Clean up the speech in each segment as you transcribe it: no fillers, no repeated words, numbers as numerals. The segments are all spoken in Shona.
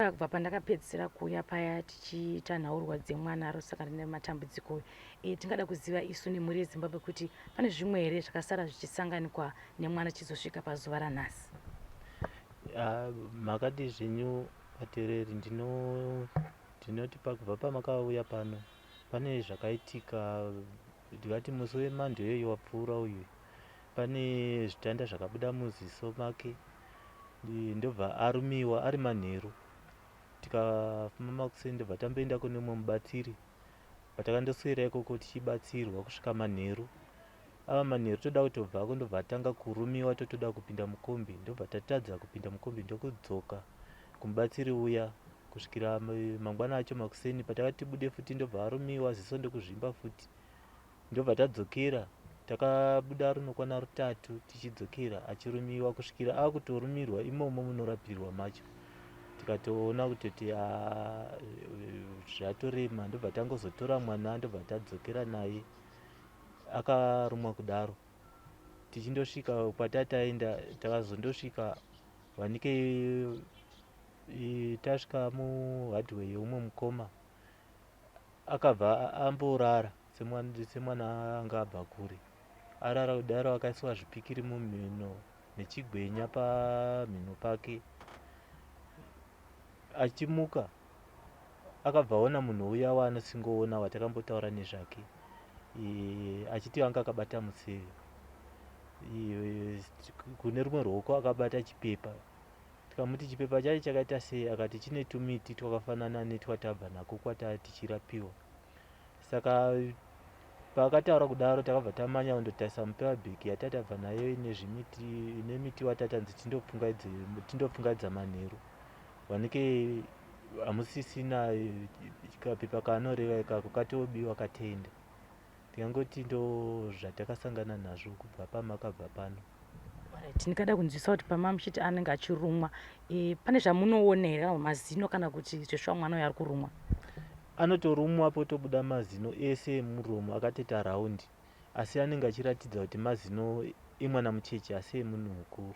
Ndofunga kubva pandakapedzisira kuuya paya tichiita nhaurwa dzemwana arosangana nematambudziko e, tingada kuziva isu nemhuri yeZimbabwe kuti pane zvimwe here zvakasara zvichisanganikwa nemwana chizosvika pazuva ranhasi. Ah, makadii zvenyu vateereri ndino ndinoti pakubva pamakauya pano pane zvakaitika ndingati musi wemando iyoyo wapfuura uyu pane zvitanda zvakabuda muziso make ndobva arumiwa ari manheru tikafuma makuseni ndobva tamboenda kune umwe mubatsiri patakandoswera ikoko tichibatsirwa kusvika manheru ava manheru toda kutobvako ndobva atanga kurumiwa totoda kupinda mukombi ndobva tatadza kupinda mukombi ndokudzoka kumubatsiri uya kusvikira mangwana acho makuseni patakati tibude futi ndobva arumiwa ziso ndokuzvimba futi Ndobva tadzokera takabuda runokwana rutatu tichidzokera achirumiwa kusvikira akutorumirwa imomo munorapirwa macho tikatoona kutoti ah, zvatorema ndobva tangozotora mwana ndobva tadzokera naye akarumwa kudaro tichindosvika kwatataenda takazondosvika wanike tasvika muhardware yeumwe mukoma Akabva amborara semwana anga abva kure. Arara kudaro akaiswa zvipikiri mumhino nechigwenya pamhino pake. Achimuka akabva aona munhu uya waanosingoona watakambotaura nezvake achiti anga akabata museve. Kune rumwe ruoko akabata chipepa Tikamuti chipepa chacho chakaita sei akati chine tumiti twakafanana netwatabva nako kwataa tichirapiwa. Saka paakataura kudaro takabva tamanya kundotarisa mupepabhegi yatatabva nayo ine zvimiti ine miti watatanzi tindopfungaidze tindopfungaidza manheru wanike hamusisina kapepa kaanoreva ikako katobiwa katoenda. Ndingangoti ndozvatakasangana nazvo kubva pamakabva pano. Alright, ndingada kunzwisa kuti pama muchiti anenge achirumwa e, pane zvamunoona here kana mazino kana kuti zveshuwa mwana uyo ari kurumwa? Anotorumwa potobuda mazino ese emuromo akatoita raundi asi anenge achiratidza kuti mazino emwana mucheche asi emunhu mukuru.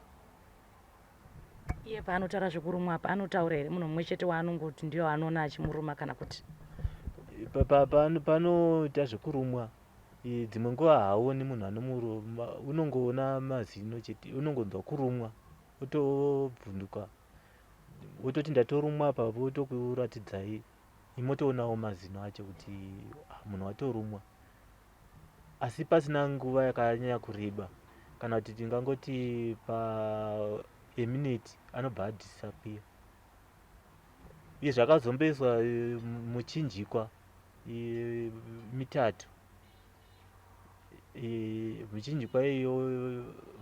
Iye paanotaura zvekurumwa apa anotaura here munhu mumwe chete waanongoti ndiyo anoona achimuruma kana kuti? Panoita zvekurumwa dzimwe nguva haaoni munhu anomuruma unongoona mazino chete unongonzwa kurumwa otobvunduka wototi ndatorumwa apa votokuratidzai imotoonawo mazino acho kuti ah, munhu watorumwa asi pasina nguva yakanyanya kureba kana kuti tingangoti pa a minute anobva adisappear uye zvakazomboiswa eh, muchinjikwa eh, mitatu eh, muchinjikwa iyo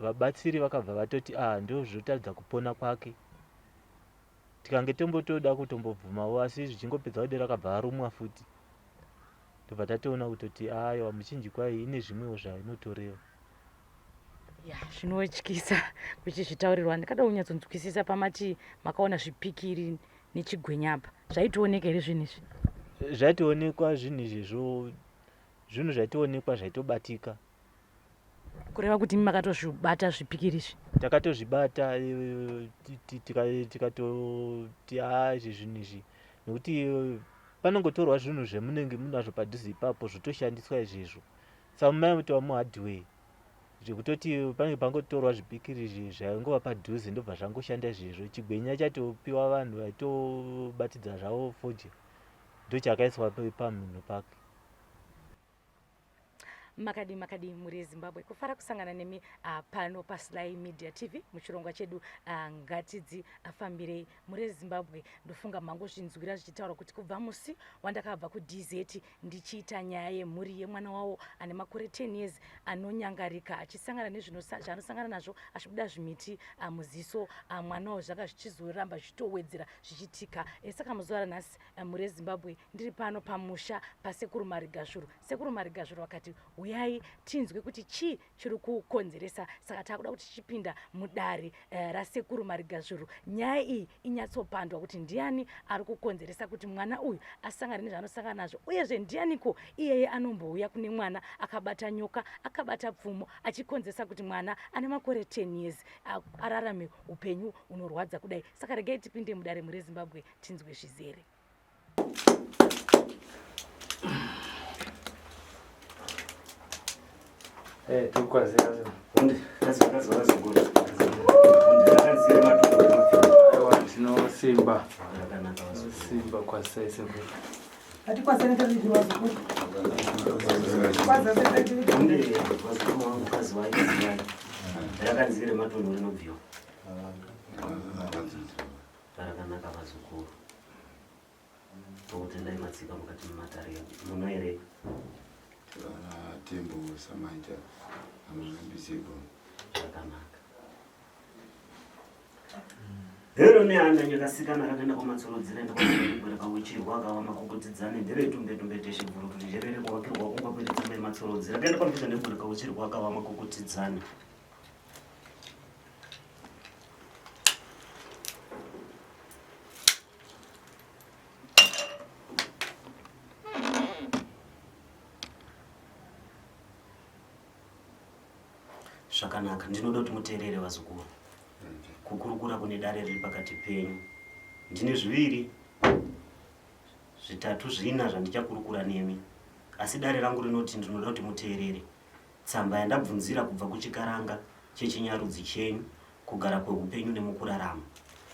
vabatsiri vakabva vatoti ah ndozvotaridza kupona kwake tikange tombotoda kutombobvumawo asi zvichingopedza kudero akabva arumwa futi Tobva tatoona kutoti aiwa muchinjikwa iyi ine zvimwewo zvainotoreva. Ya, zvinotyisa kuchizvitaurirwa. Ndakada kunyatsonzwisisa pamati makaona zvipikiri nechigwenya apa. Zvaitooneka here zvinhu izvi? Zvaitoonekwa zvinhu izvizvo, zvinhu zvaitoonekwa zvaitobatika. Kureva kuti imi makatozvibata zvipikiri izvi? Takatozvibata eh, tikatoti haa izvi zvinhu izvi nekuti eh, Panongotorwa zvinhu zvemunenge munazvo padhuze ipapo zvotoshandiswa izvezvo. Samai mutova muhardware zvekutoti panenge pangotorwa zvipikiri izvi zvaingova padhuze ndobva zvangoshanda izvezvo. Chigwenya chaitopiwa vanhu vaitobatidza zvavo fodya ndochakaiswa pamhino pake. Makadii makadii mhuri yeZimbabwe, kufara kusangana nemi uh, pano paSly Media TV muchirongwa chedu uh, ngatidzifambirei. Mhuri yeZimbabwe, ndofunga mangozvinzwira zvichitaura kuti kubva musi wandakabva kuDZ ndichiita nyaya yemhuri yemwana wawo ane makore 10 years anonyangarika achisangana nezvaanosangana nazvo achibuda zvimiti uh, muziso uh, mwana wawo zvanga zvichizoramba zvichitowedzera zvichitika. E, saka muzuva ranhasi uh, mhuri yeZimbabwe ndiri pano pamusha paSekuru Marigazvuru. Sekuru Marigazvuru vakati Huyai tinzwe kuti chii chiri kukonzeresa. Saka takuda kuti tichipinda mudare eh, rasekuru Marigazvuru, nyaya iyi inyatsopandwa kuti ndiani ari kukonzeresa kuti mwana uyu asangane nezvaanosangana nazvo, uyezve ndianiko iyeye anombouya kune mwana akabata nyoka, akabata pfumo, achikonzeresa kuti mwana ane makore 10 years ararame upenyu hunorwadza kudai. Saka regai tipinde mudare mure Zimbabwe tinzwe zvizere. Eh, Tinosimba simba kwasai sekuru. Rakanzi rematunhu rinobviwa Rakanaka vazukuru. Tokutendai matsika mukati mematare edu. Munoerei? Vana Tembo Samaita Amuzambisebo. Zvakanaka. Hero nehanda nyakasikana rakaenda kwamatsorodzira enda kwamatsorodzira kauchirwa akawa makokotidzane ndere tumbe tumbe teshe bvurutu jerere kwakirwa kungwa kuita tsamba yematsorodzira rakaenda kwambiza nebwere kauchirwa akawa makokotidzane Zvakanaka, ndinoda kuti muteerere vazukuru. Kukurukura kune dare riri pakati penyu. Ndine zviviri, zvitatu, zvina zvandichakurukura nemi. Asi dare rangu rinoti ndinoda kuti muteerere. Tsamba yandabvunzira kubva kuchikaranga chechinyarudzi chenyu, kugara kwehupenyu nemukurarama.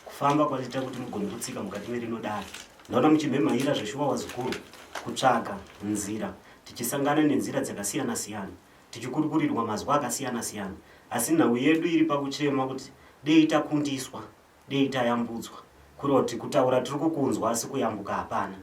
Kufamba kwachiita kuti mugone kutsika mukati merino dare. Ndaona muchimhemhaira zveshuwa vazukuru, kutsvaga nzira, tichisangana nenzira dzakasiyana siyana, tichikurukurirwa mazwi akasiyana siyana, asi nhau yedu iri pakuchema kuti dei takundiswa, dei tayambutswa. Kureva kuti kutaura tiri kukunzwa asi kuyambuka hapana.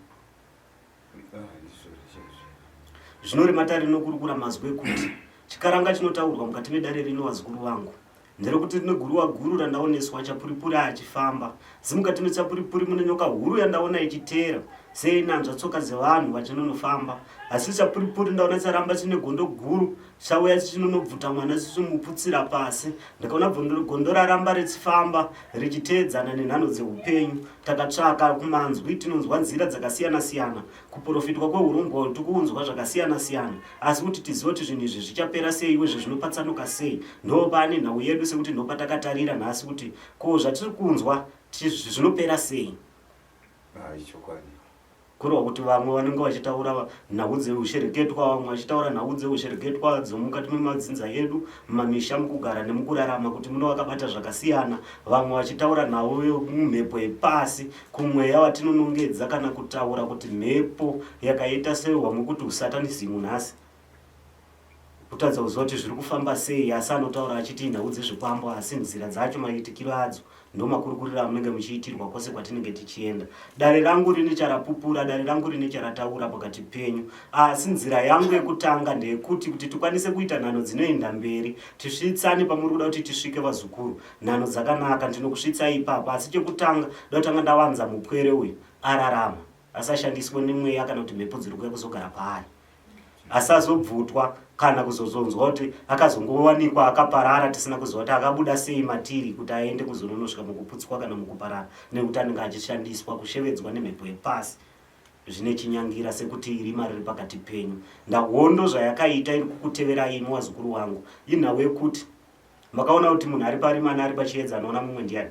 Zvino rimata rinokurukura mazwi ekuti chikaranga chinotaurwa mukati medare rino vazukuru vangu nderekuti rine guruwa guru randaoneswa chapuripuri achifamba zi mukati mechapuripuri mune nyoka huru yandaona ichiteera seinanzva tsoka dzevanhu vachinonofamba asi chapuripuri ndaona charamba chine gondo guru Chauya chichinonobvuta mwana chichimuputsira pasi. Ndikaona gondo raramba richifamba richiteedzana nenhanho dzeupenyu. Takatsvaka kumanzwi tinonzwa nzira dzakasiyana siyana. Kuporofitwa kwehurombwa tikuunzwa zvakasiyana siyana. Asi kuti tizive kuti zvinhu izvi zvichapera sei uye zvinopatsanuka sei ndopaane nhau yedu sekuti ndopatakatarira nhasi kuti ko zvatiri kunzwa zvinopera sei. Ichokwadi. Kureva kuti vamwe vanenge vachitaura nhau dzeushereketwa, vamwe vachitaura nhau dzeushereketwa dzomukati memadzinza edu, mumamisha, mukugara nemukurarama, kuti muno vakabata zvakasiyana. Vamwe vachitaura nhau yemumhepo yepasi, kumweya watinonongedza kana kutaura kuti mhepo yakaita sehwamwe kuti usatanizimu nhasi. Kutadza kuziva kuti zviri kufamba sei asi anotaura achiti inhau dzezvikwambo asi nzira dzacho maitikiro adzo ndomakurukuriro amunenge muchiitirwa kwose kwatinenge tichienda. Dare rangu rine charapupura, dare rangu rine charataura pakati penyu. Asi nzira yangu yekutanga ndeyekuti kuti tikwanise kuita nhanho dzinoenda mberi tisvitsane pamuri kuda kuti tisvike vazukuru. Nhanho dzakanaka ndinokusvitsai ipapa asi chekutanga ndotanga ndawanza mupwere uyu ararama asashandiswe nemweya kana kuti mhepo dziri kuuya kuzogara paari. asazobvutwa kana kuzozonzwa kuti akazongowanikwa akaparara tisina kuziva kuti akabuda sei matiri kuti aende kuzononosvika mukuputswa kana mukuparara nekuti anenge achishandiswa kushevedzwa nemhepo yepasi zvine chinyangira sekuti rima riri pakati penyu ndahondo zvayakaita iri kukuteverai imi wazukuru wangu inhau yekuti makaona kuti munhu ari parima neari pachiedza anoona mumwe ndiani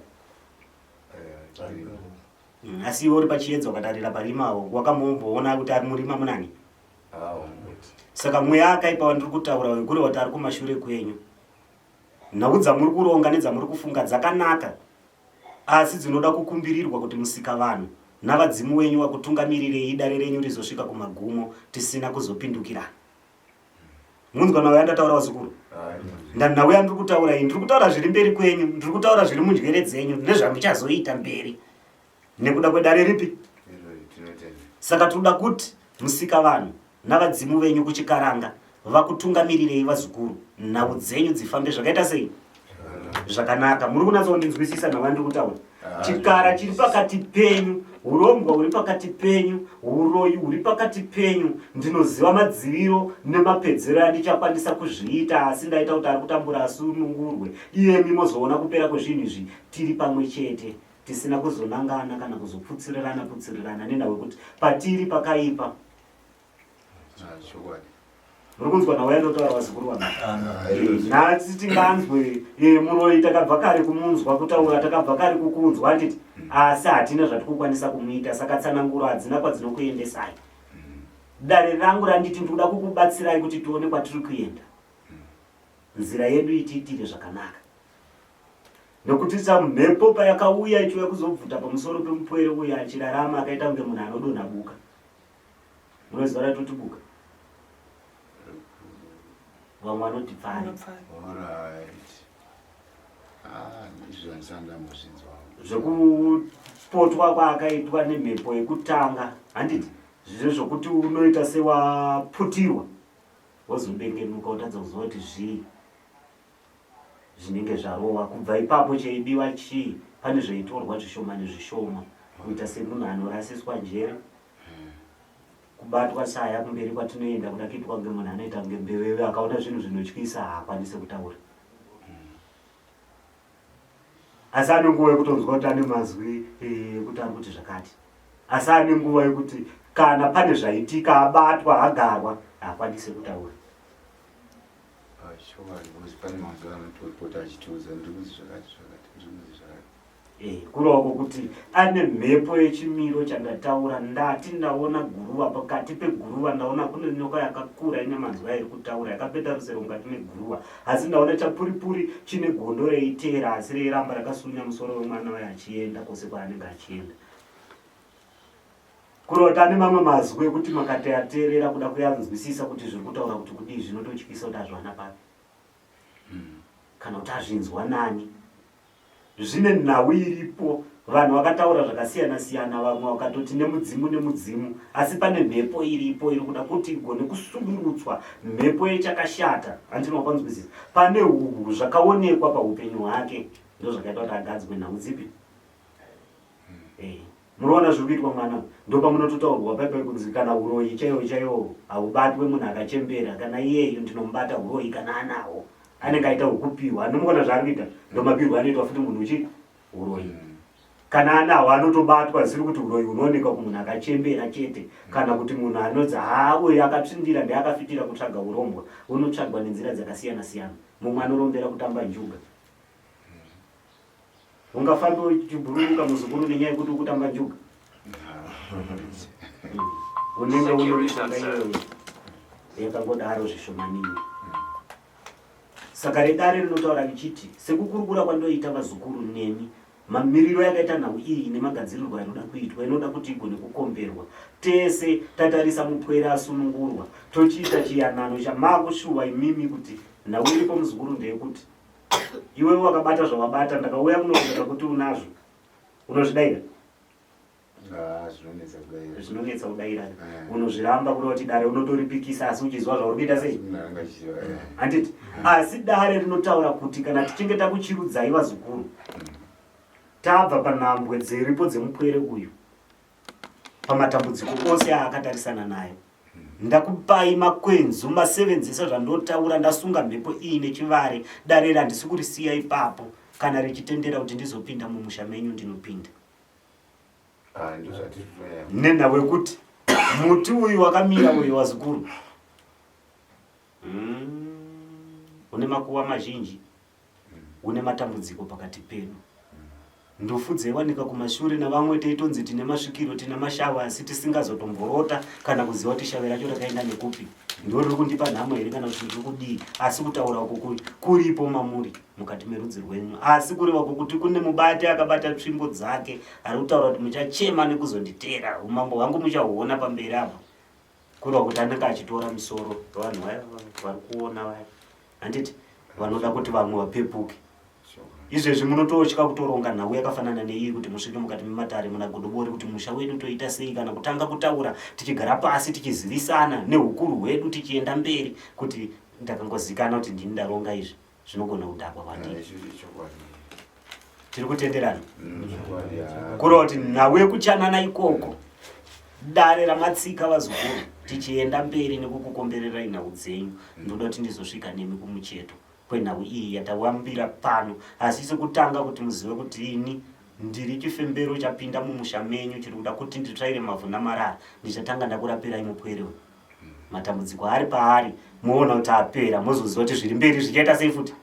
eh, asi iwe uri pachiedza ukatarira parimawo wakamomboona kuti ari murima munani Saka mweya akaipa wandiri kutaura uyu kureva kuti ari kumashure kwenyu. Nhau dzamuri kuronga nedzamuri kufunga dzakanaka asi dzinoda kukumbirirwa kuti musika vanhu navadzimu wenyu vakutungamirirei dare renyu rizosvika kumagumo tisina kuzopindukirana. Munzwa nhau yandataura vazukuru? Ndanhau yandiri kutaura iyi ndiri kutaura zviri mberi kwenyu, ndiri kutaura zviri munjere dzenyu nezvamuchazoita mberi. Nekuda kwedare ripi? Saka tinoda kuti musika vanhu navadzimu venyu kuchikaranga vakutungamirirei vazukuru nhau dzenyu dzifambe zvakaita sei zvakanaka muri kunatsa kundinzwisisa nhau yandiri kutaura. Chikara chiri pakati penyu, hurombwa huri pakati penyu, huroyi huri pakati penyu. Ndinoziva madziviro nemapedzero andichakwanisa kuzviita, asi ndaita kuti ari kutambura asunungurwe. Iyemi mozoona kupera kwezvinhu izvi tiri pamwe chete, tisina kuzonangana kana kuzopfutsirirana putsirirana nenhau yekuti patiri pakaipa. Chokwadi. Muri kunzwa nhau yandotaura vazukuru vangu? Nhasi tinganzwe eh, muroyi takabva kare kumunzwa kutaura, takabva kare kukunzwa handiti, asi hatina zvatikukwanisa kumuita, saka tsananguro hadzina kwadzinokuendesai. Dare rangu randiti ndikuda kukubatsirai kuti tione kwatiri kuenda, nzira yedu itiitire zvakanaka. Nekuti samhepo payakauya ichiuya kuzobvuta pamusoro pemupwere uyo achirarama akaita kunge munhu anodonha buka. Munoziva ratoti buka? Vamwe vanoti pfari. Alright. Ah, izvo handisati ndambozvinzwa. Zvekupotwa kwaakaitwa nemhepo yekutanga, handiti? Zvizvo zvokuti unoita sewaputirwa wozobengenuka wotadza kuziva kuti zvii zvinenge zvarowa. Kubva ipapo chaidiwa chii? Pane zvaitorwa zvishoma nezvishoma kuita semunhu anorasiswa njere. Kubatwa saya kumberi kwatinoenda kuda kuitwa kunge munhu anoita kunge mbeveve akaona zvinhu zvinotyisa haakwanise kutaura. Asi ane nguva yekutonzwa kuti ane mazwi eh, ekuti ari kuti zvakati. Asi ane nguva yekuti kana pane zvaitika abatwa agarwa haakwanise kutaura. Ah, chokwadi because pane mazwi anotopota achitiudza ndiri kunzi zvakati zvakati ndiri kunzi zvakati. Eh, kureva kwokuti ane mhepo yechimiro chandataura. Ndati ndaona guruva, pakati peguruva ndaona kune nyoka yakakura ine manzwi airi kutaura, yakapeta rusero mukati meguruva. Asi ndaona chapuripuri chine gondo reiteera, asi reiramba rakasunya musoro wemwana wayo achienda kwose kwaanenge achienda. Kureva kuti ane mamwe mazwi ekuti makatoyateerera kuda kuyanzwisisa kuti zviri kutaura kuti kudii zvinototyisa kuti azviwana papi kana kuti azvinzwa nani. Zvine nhau iripo vanhu vakataura zvakasiyana siyana vamwe vakatoti nemudzimu nemudzimu asi pane mhepo iripo iri kuda kuti igone kusudurutswa mhepo yechakashata handiti mapanzwisisa pane uhu zvakaonekwa paupenyu hwake ndozvakaita kuti agadzwe nhau dzipi eh, munoona zviri kuitwa mwana ndopamunototaurwa paipai kunzi kana uroyi chaiwo chaiwo haubatwe munhu akachembera kana iyeyu ndinomubata uroyi kana anawo anenge aita hwekupiwa anomuona zvaari kuita ndomapirwo anoitwa futi munhu uchi uroyi kana anawo anotobatwa zvisiri kuti uroyi hunoonekwa kumunhu akachembera chete kana kuti munhu anonzi haa uyu akatsvindira ndeakafitira kutsvaga urombwa unotsvagwa nenzira dzakasiyana siyana mumwe anorombera kutamba njuga Ungafambe uchibhururuka muzukuru nenyaya yekuti ukutamba njuga. Unenge une mishonga iyoyo yakangodaro zvishomanini. Saka redare rinotaura richiti sekukurukura kwandoita vazukuru nemi mamiriro yakaita nhau iyi nemagadzirirwo ainoda kuitwa inoda kuti igone kukomberwa tese tatarisa mupwere asunungurwa tochiita chiyanano chamakushuwa imimi kuti nhau iripo muzukuru ndeyekuti Iwewe wakabata zvawabata ndakauya kuno kutsvaga kuti unazvo. Unozvidaira? Ah, zvinonetsa kudaira. Zvinonetsa kudaira. Eh. Unozviramba kuda kuti dare unotoripikisa asi uchiziva zvauri kuita sei? Ndanga chiziva, eh. Handiti? Asi dare rinotaura kuti kana tichinge takuchirudzai vazukuru tabva panhambwe dziripo dzemupwere uyu pamatambudziko ose aakatarisana nayo Ndakupai makwenzu masevenzesa zvandotaura ndasunga mhepo iyi nechivare dare handisi kurisiya ipapo kana richitendera kuti ndizopinda mumusha menyu ndinopinda. Ah, ndozvatiri kutoya. Nenhau yekuti muti uyu wakamira uyu wazukuru une makuva mazhinji une matambudziko pakati pedu. Ndufu dzaiwanika kumashure navamwe taitonzi tine masvikiro tine mashava asi tisingazotomborota kana kuziva kuti shave racho rakaenda nekupi. Ndiro riri kundipa nhamo here kana kuti ndiri kudii asi kutaura uku kuripo mamuri mukati merudzi rwenyu asi kureva kwokuti kune mubati akabata tsvimbo dzake ari kutaura kuti muchachema nekuzonditeera umambo hwangu muchahuona pamberi apo kureva kuti anenge achitora misoro vanhu vaya vari kuona vaya handiti vanoda kuti vamwe vapepuke izvezvi munototya kutoronga nhau yakafanana neiyi kuti musvike mukati mematare muna godobori kuti musha wedu toita sei kana kutanga kutaura tichigara pasi tichizivisana neukuru hwedu tichienda mberi kuti ndakangozikana kuti ndini ndaronga izvi zvinogona kudhakwa kwandiri. Tiri kutenderana kureva kuti nhau yekuchanana ikoko dare ramatsika vazukuru tichienda mberi nekukukombererai nhau dzenyu ndoda kuti ndizosvika nemi kumucheto kwenhau iyi yatawambira pano asi sekutanga kuti muzive kuti ini ndiri chifembero chapinda mumusha menyu chiri kuda kuti nditsvaire mavhu namarara ndichatanga ndakurapirai mupwere uyu matambudziko ari paari moona kuti apera mozoziva kuti zviri mberi zvichaita sei futi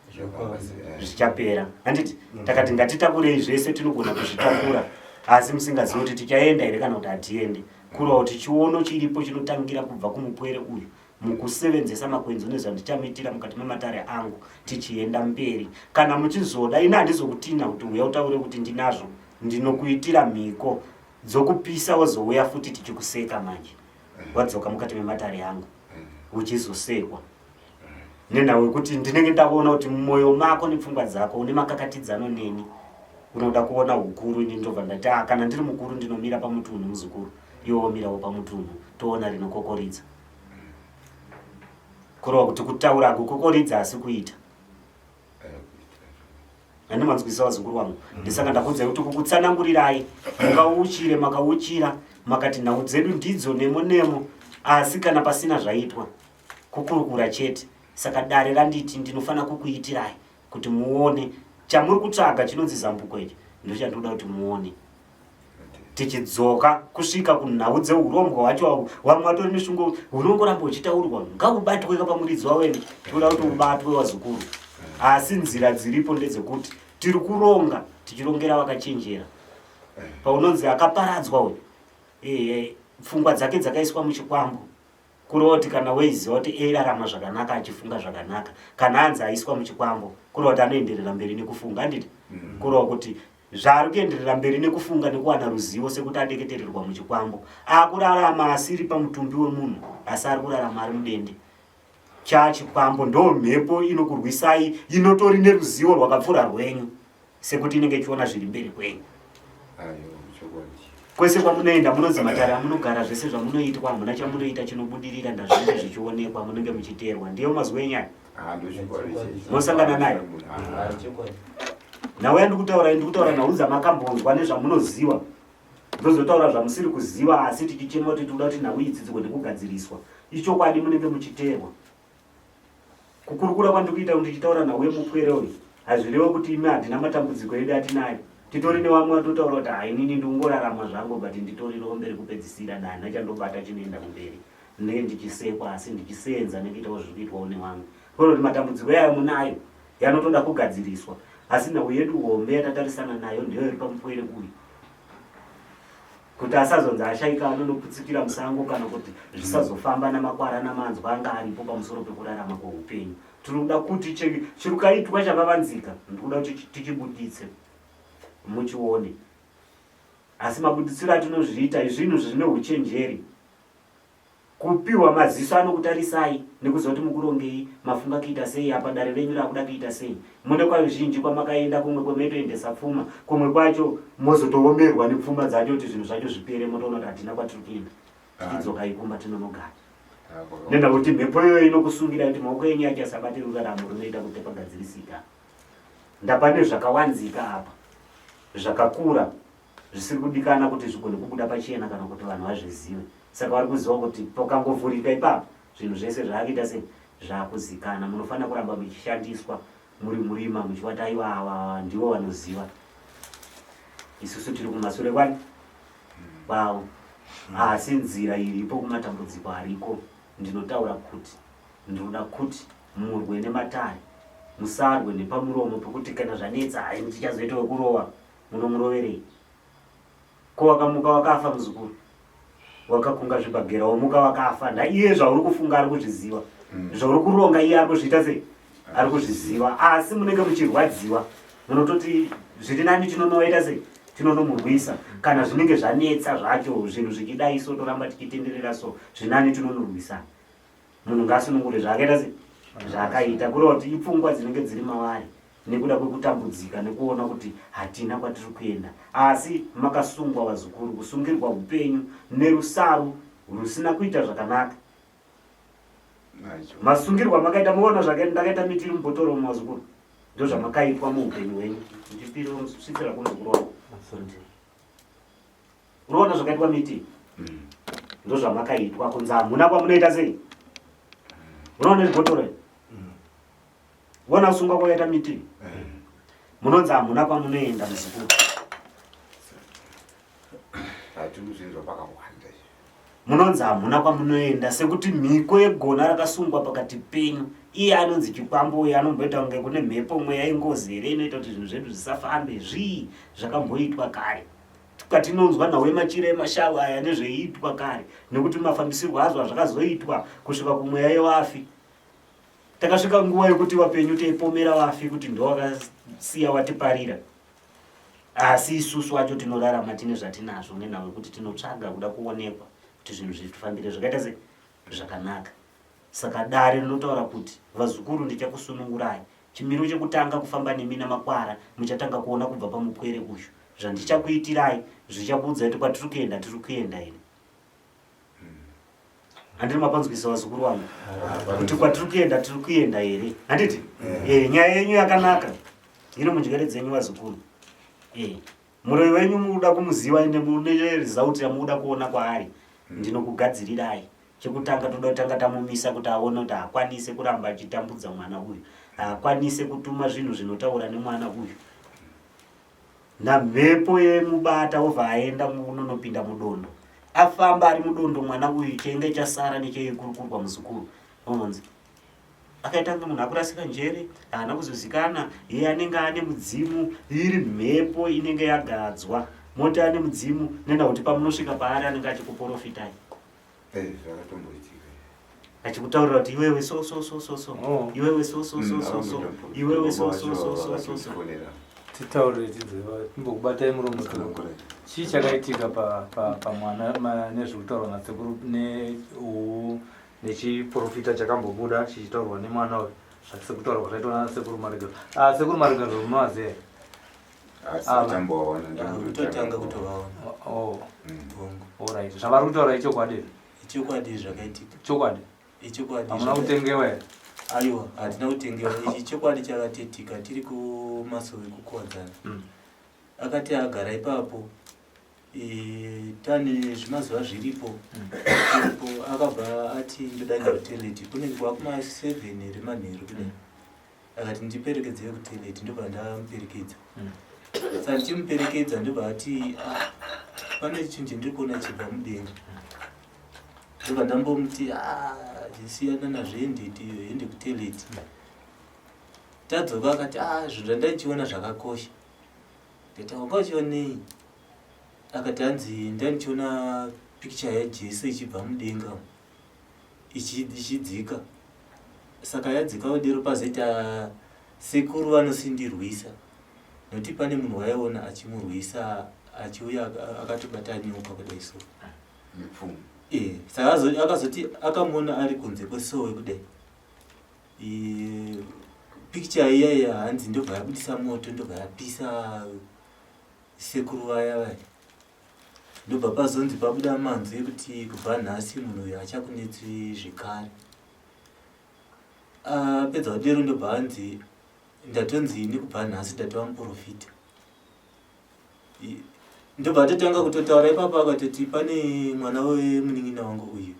zvichapera handiti mm. takati ngatitakurei zvese tinogona kuzvitakura asi musingazivi kuti tichaenda here kana kuti hatiende kureva kuti chiono chiripo chinotangira kubva kumupwere uyu mukusevenzesa makwenzi nezvandichamuitira mukati mematare angu tichienda mberi kana muchizoda ini handizokutina kuti uya utaure kuti ndinazvo ndinokuitira mhiko dzokupisa wozouya futi tichikuseka manje wadzoka mukati mematare angu uchizosekwa nenhau yekuti ndinenge ndakuona kuti mumwoyo mako nepfungwa dzako une makakatidzano neni unoda kuona ukuru ini ndobva ndati ah, kana ndiri mukuru ndinomira pamutunhu muzukuru iwe womirawo pamutunhu toona rinokokoridza kureva kuti kutaura kukokoridza asi kuita Nani manzwisa vazukuru vangu mm. Ndisaka ndakuudzai kuti kukutsanangurirai mukauchire makauchira makati nhau dzedu ndidzo nemo nemo asi kana pasina zvaitwa kukurukura chete saka dare randiti ndinofanira kukuitirai kuti muone chamuri kutsvaga chinonzi zambuko ichi ndochandinoda kuti muone tichidzoka kusvika kunhau dzeurombwa hwacho vamwe vatori nesungo hunongoramba huchitaurwa ngaubatwe ka pamuridzi wawene tinoda kuti ubatwe wazukuru asi nzira dziripo ndedzekuti tiri kuronga tichirongera vakachenjera paunonzi akaparadzwa uyu eh, pfungwa dzake dzakaiswa muchikwambo Kureva kuti kana weiziva kuti eirarama zvakanaka achifunga zvakanaka, kana anzi aiswa muchikwambo, kureva kuti anoenderera mberi nekufunga, handiti? Mm. Kureva kuti zvaari kuenderera mberi nekufunga nekuwana ruzivo sekuti adeketererwa muchikwambo, akurarama asiri pamutumbi wemunhu, asi ari kurarama ari mudende. Chachikwambo ndo mhepo inokurwisai inotori neruzivo rwakapfuura rwenyu. sekuti inenge ichiona zviri mberi kwenyu kwese kwamunoenda munonzi matare amunogara zvese zvamunoitwa hamuna chamunoita chinobudirira ndazvinenge zvichionekwa munenge muchiteerwa ndiyo mazwi enyaya ah, mosangana nayo ah, nhau yandikutaura ndikutaura nhau dzamakambonzwa nezvamunoziva ndozotaura zvamusiri kuziva asi tichichema kuti tikuda kuti nhau idzi dzigone kugadziriswa ichokwadi munenge muchiteerwa Kukurukura kwandiri kuita ndichitaura nhau yemupwere uyu hazvirewe kuti imi handina matambudziko edu atinayo. Titori nevamwe vatotaura kuti haa inini ndikungorarama zvangu but nditori rombe rekupedzisira handina chandobata chinoenda kumberi. Ndinenge ndichisekwa asi ndichiseenza nekuitawo zviri kuitwawo nevamwe. Kwete kuti matambudziko iyayo munayo yanotoda kugadziriswa asi nhau yedu hombe yatatarisana nayo ndiyo iri pamupwere uyu. kuti asazonzi ashaika anonoputsikira musango kana kuti zvisazofamba namakwara namanzwa anga aripo pamusoro pekurarama kweupenyu tinoda kuti chirukaitwa chakavanzika ndikuda kuti tichibuditse muchione asi mabuditsiro atinozviita zvinhu zvine uchenjeri Kupiwa maziso anokutarisai nekuziva kuti mukurongei, mafunga kuita sei apa dare renyu rakuda kuita sei. Mune kwazhinji kwamakaenda kumwe kwemaitoendesa pfuma, kumwe kwacho mozotoomerwa nepfuma dzacho kuti zvinhu zvacho zvipere motoona kuti hatina kwatiri kuenda. Tichidzokai kumba tinonogara. Nenda kuti mhepo iyoyo inokusungira kuti maoko enyu achasabate ruraramo runoita kuti pagadzirisika. Ndapane zvakawanzika apa zvakakura zvisiri kudikana kuti zvigone kubuda pachena kana kuti vanhu vazvizive saka vari kuziva kuti pakangovhurika ipapo zvinhu zvese zvaakuita se zvakuzikana munofanira kuramba muchishandiswa muri murima muchivati aiwa ava ndivo vanoziva isusu tiri kumasure kwani kwavo asi nzira iripo kumatambudziko ariko ndinotaura kuti ndinoda kuti murwe nematare musarwe nepamuromo pekuti kana zvanetsa hai ndichazoita wekurova Munomuroverei? Ko wakamuka wakafa muzukuru? Wakakunga zvibhagera womuka wakafa. Nda iye zvauri kufunga ari kuzviziva. Mm. Zvauri kuronga iye ari kuzviita sei? Ari kuzviziva. Asi munenge muchirwadziwa. Munototi zviri nani tinonoita sei? Tinonomurwisa. Kana zvinenge zvanetsa zvacho zvinhu zvichidai so toramba tichitenderera so zvinani tinonorwisana. Munhu ngaasunungure zvaakaita sei? Zvaakaita. Kureva kuti ipfungwa dzinenge dziri mavari. nekuda kwekutambudzika nekuona kuti hatina kwatiri kuenda asi makasungwa vazukuru kusungirwa upenyu nerusaru rusina kuita zvakanaka masungirwa makaita muona zvakaita ndakaita miti iri mubhotoro mumazukuru. Ndozvamakaitwa muupenyu hwenyu. Ndipiro musvitsira kumuzukuru wangu. Unoona zvakaitwa miti? Ndozvamakaitwa kunzi hamuna kwamunoita sei? Unoona zvibhotoro izvi? Vona kusungwa kwakaita miti? Munonzi hamuna kwamunoenda muzukuru. Hatiri kuzvinzwa pakawanda. Munonzi hamuna kwamunoenda sekuti mhiko yegona rakasungwa pakati penyu. Iye anonzi chikwambo uye anomboita kunge kune mhepo mweya yengozi here inoita kuti zvinhu zvedu zvisafambe zvii zvakamboitwa kare. Kwatinonzwa nhau yemachira emashavi aya nezveiitwa kare nekuti mafambisirwo azvo azvakazoitwa kusvika kumweya yevafi. Takasvika nguva yekuti vapenyu teipomera vafi kuti ndowakasiya watiparira. Asi isusu wacho tinorarama tine zvatinazvo nenhau yekuti tinotsvaga kuda kuonekwa kuti zvinhu zvitifambire zvakaita se zvakanaka. Saka dare rinotaura kuti vazukuru ndichakusunungurai. Chimiro chekutanga kufamba nemi namakwara muchatanga kuona kubva pamupwere uyu. Zvandichakuitirai zvichakuudzai kuti kwatiri kuenda tiri kuenda here. Handiri mapanzwisa vazukuru vangu kuti kwatiri kuenda tiri kuenda here handiti? Eh, nyaya yenyu yakanaka iri munjere dzenyu vazukuru. Eh, muroyi wenyu munoda kumuziva ende mune result yamunoda kuona kwaari ndinokugadzirirai. Chekutanga toda kutanga tamumisa kuti aone kuti haakwanise kuramba achitambudza mwana uyu, haakwanise kutuma zvinhu zvinotaura nemwana uyu. Namhepo yemubata obva aenda unonopinda mudondo. Afamba ari mudondo mwana uyu chenge chasara necheyekurukurwa muzukuru. Onzi akaita kunge munhu akurasika njere, haana kuzozikana, iye anenge ane mudzimu, iri mhepo inenge yagadzwa. Moti ane mudzimu nenda kuti pamunosvika paari anenge achikuporofitai. Eh, zvakatomboitika. Achikutaurira kuti iwewe so so so so so. Oh. Iwewe so so so so so. Iwewe so so so so so so. Titaurire tinzwe, timbokubatai muromo sekuru. Chii chakaitika pamwana nezviri kutaurwa nasekuru nechiprofita chakambobuda chichitaurwa nemwana uyu sekutaurwa kwazvaitwa nasekuru Marigazvo. Ah, sekuru Marigazvo munovaziva here? Asi tambovaona ndakutotanga kutovaona. Oh. All right. Zvavari kutaura ichokwadi here? Ichokwadi zvakaitika. Chokwadi. Ichokwadi. Hamuna kutengewa here? Aiwa, hatina kutengewa. Ichi chokwadi chakatiitika tiri kumasowe kukuwadzana. Akati agara ipapo tane zvimazuva zviripo. Zviripo akabva ati ndoda kuenda kutoilet. Kunenge kwakuma 7 here manheru kudai. Akati ndiperekedzei kutoilet ndobva ndamuperekedza. Saka ndichimuperekedza ndobva ati pane chinhu chandiri kuona chibva mudenga. Ndobva ndambomuti siyana nazvo ende kutoilet. Tadzoka akati zvinhu zvandaichiona zvakakosha. Ndikati wanga uchionei? Akati hanzi ndandichiona picture yaJesu ichibva mudenga ichidzika. Saka yadzika kudero pazoita sekuru vanosindirwisa nokuti pane munhu waiona achimurwisa achiuya akatobata nyoka kudai so. Mipfumo. Saka akazoti akamuona ari kunze kwesowe kudai. Picture iya iya hanzi ndobva yabudisa moto ndobva yapisa sekuru vaya vaya. Ndobva pazonzi pabuda manzwi ekuti kubva nhasi munhu uyu hachakunetsi zvekare. Apedza kudero ndobva hanzi ndatonzi ini kubva nhasi ndatova muprofita. Ndobva atotanga kutotaura ipapo akatoti pane mwana wemunin'ina wangu uyu.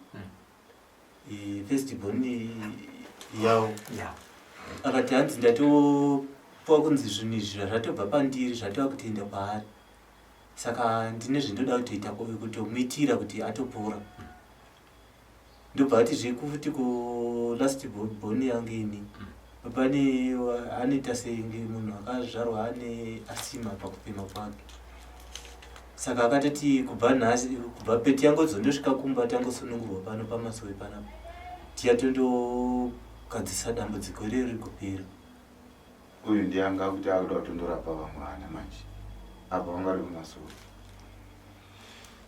First born yawo. Akati hanzi ndatopuwa kunzi zvinhu izvi zvatobva pandiri zvatova kutoenda kwaari. Saka ndine zvindoda kutoita kutomuitira kuti atopora. Ndobva ati zvekuti ku last born yangu ini pane anoita senge munhu akazvarwa ane asima pakufema kwake. Saka akatoti kubva nhasi kubva peti yangozondosvika kumba tangosunungurwa pano pamasowe panapa tiyatondogadzisa dambudziko riri rigopera. Uyu ndiye anga akuti akuda kutondorapa vamwe vana manje apa vanga vari kumasowe.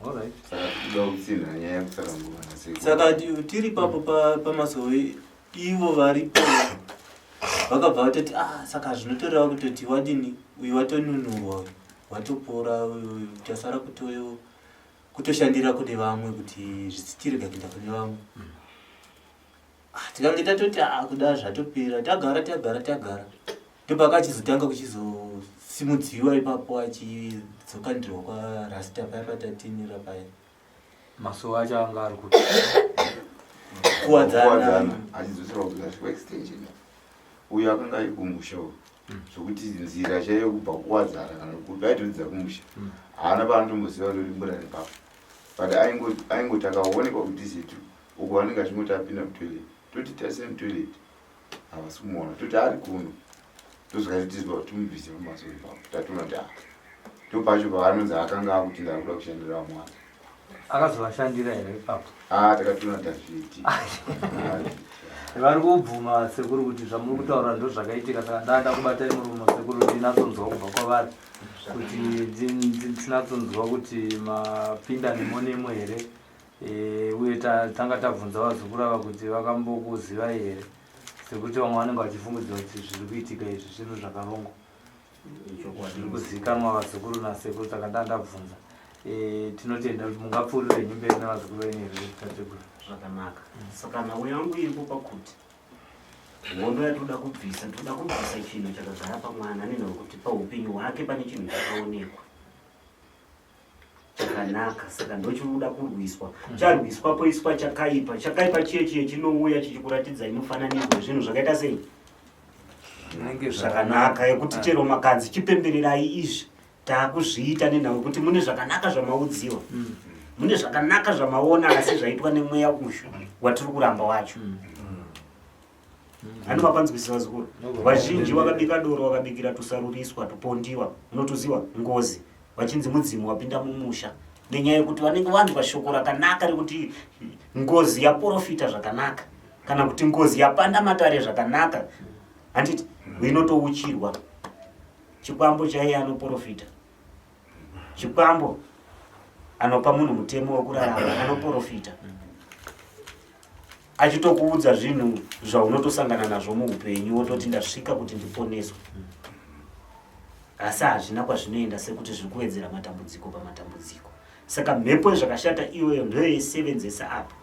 Alright. Saka tikuda kutsinhira nyaya yekutsanangurwa nasekuru. Saka tiri ipapo pamasowe ivo varipo vakabva vatoti saka zvinotoreva kutoti wadini uyu watonunurwa uyu watopora uyu chasara kutoshandira kune vamwe kuti zvichitirega kuenda kune vamwe. Tikange tatoti kuda zvatopera tagara tagara tagara. Ndopakachizotanga kuchizosimudziwa ipapo achidzokandirwa kwarasta paya patatinira paya. Masuwa acho anga ari kuti kuwadzana achidzoserwa kuzasi kuextension uyo akanga ari kumusha uyu mm. zvokuti nzira chaiyo kubva kuwadzana kana kuti aitodzidza kumusha mm. haana paanotomboziva kuti mbura nepapo but aingoti akaonekwa kuti zetu uko anenge achingoti apinda mutoilet toti tarise mutoilet havasi kumuona toti ari kuno tozvikaitizwa kuti timubvise pamasoro ipapo tatoona kuti ah ndopacho pavanonzi akanga akuti ndakuda kushandira vamwana akazovashandira here ipapo ah takatoona tazviiti vari kubvuma sekuru kuti zvamuri kutaura ndo zvakaitika saka ndanda kubatai murumo sekuru ndinatsonzwa kubva kwavari kuti tinatsonzwa kuti mapinda nemo nemo here Eh, uye tanga tabvunza vazukuru ava kuti vakambokuzivai here sekuti vamwe vanenge vachifungidzira kuti zviri kuitika izvi zvinhu zvakarongwa zviri kuzivikanwa vazukuru nasekuru saka ndaa ndabvunza eh, tinotenda kuti mungapfuurire henyu mberi nevazukuru venyu here tateguru zvakanaka saka nhau yangu iripo pakuti hondo yatoda kubvisa toda kubvisa chinhu chakagara pamwana nenhau kuti paupenyu hwake pane chinhu chakaonekwa chakanaka saka ndochinoda kurwiswa mm. charwiswa poiswa chakaipa chakaipa chiye chiye chinouya chichikuratidzai mufananidzo wezvinhu zvakaita sei zvakanaka yekuti ah. chero makanzi chipembererai izvi taakuzviita nenhau yekuti mune zvakanaka zvamaudziwa mm. mune zvakanaka zvamaona asi zvaitwa nemweya uyu watiri kuramba wacho mm. Hani mapanzwisisa vazukuru. Vazhinji vakabika doro vakabikira tusaruriswa tupondiwa unotuziwa ngozi vachinzi mudzimu wapinda mumusha nenyaya yekuti vanenge vanzwa shoko rakanaka rekuti ngozi yaporofita zvakanaka kana kuti ngozi yapanda matare zvakanaka handiti inotouchirwa chikwambo chaiye anoporofita Chikwambo anopa munhu mutemo wekurarama anoporofita achitokuudza zvinhu zvaunotosangana nazvo muupenyu wototi ndasvika kuti ndiponeswe asi hazvina kwazvinoenda sekuti zviri kuwedzera matambudziko pamatambudziko saka mhepo yezvakashata iyoyo ndoyoisevenzesa apo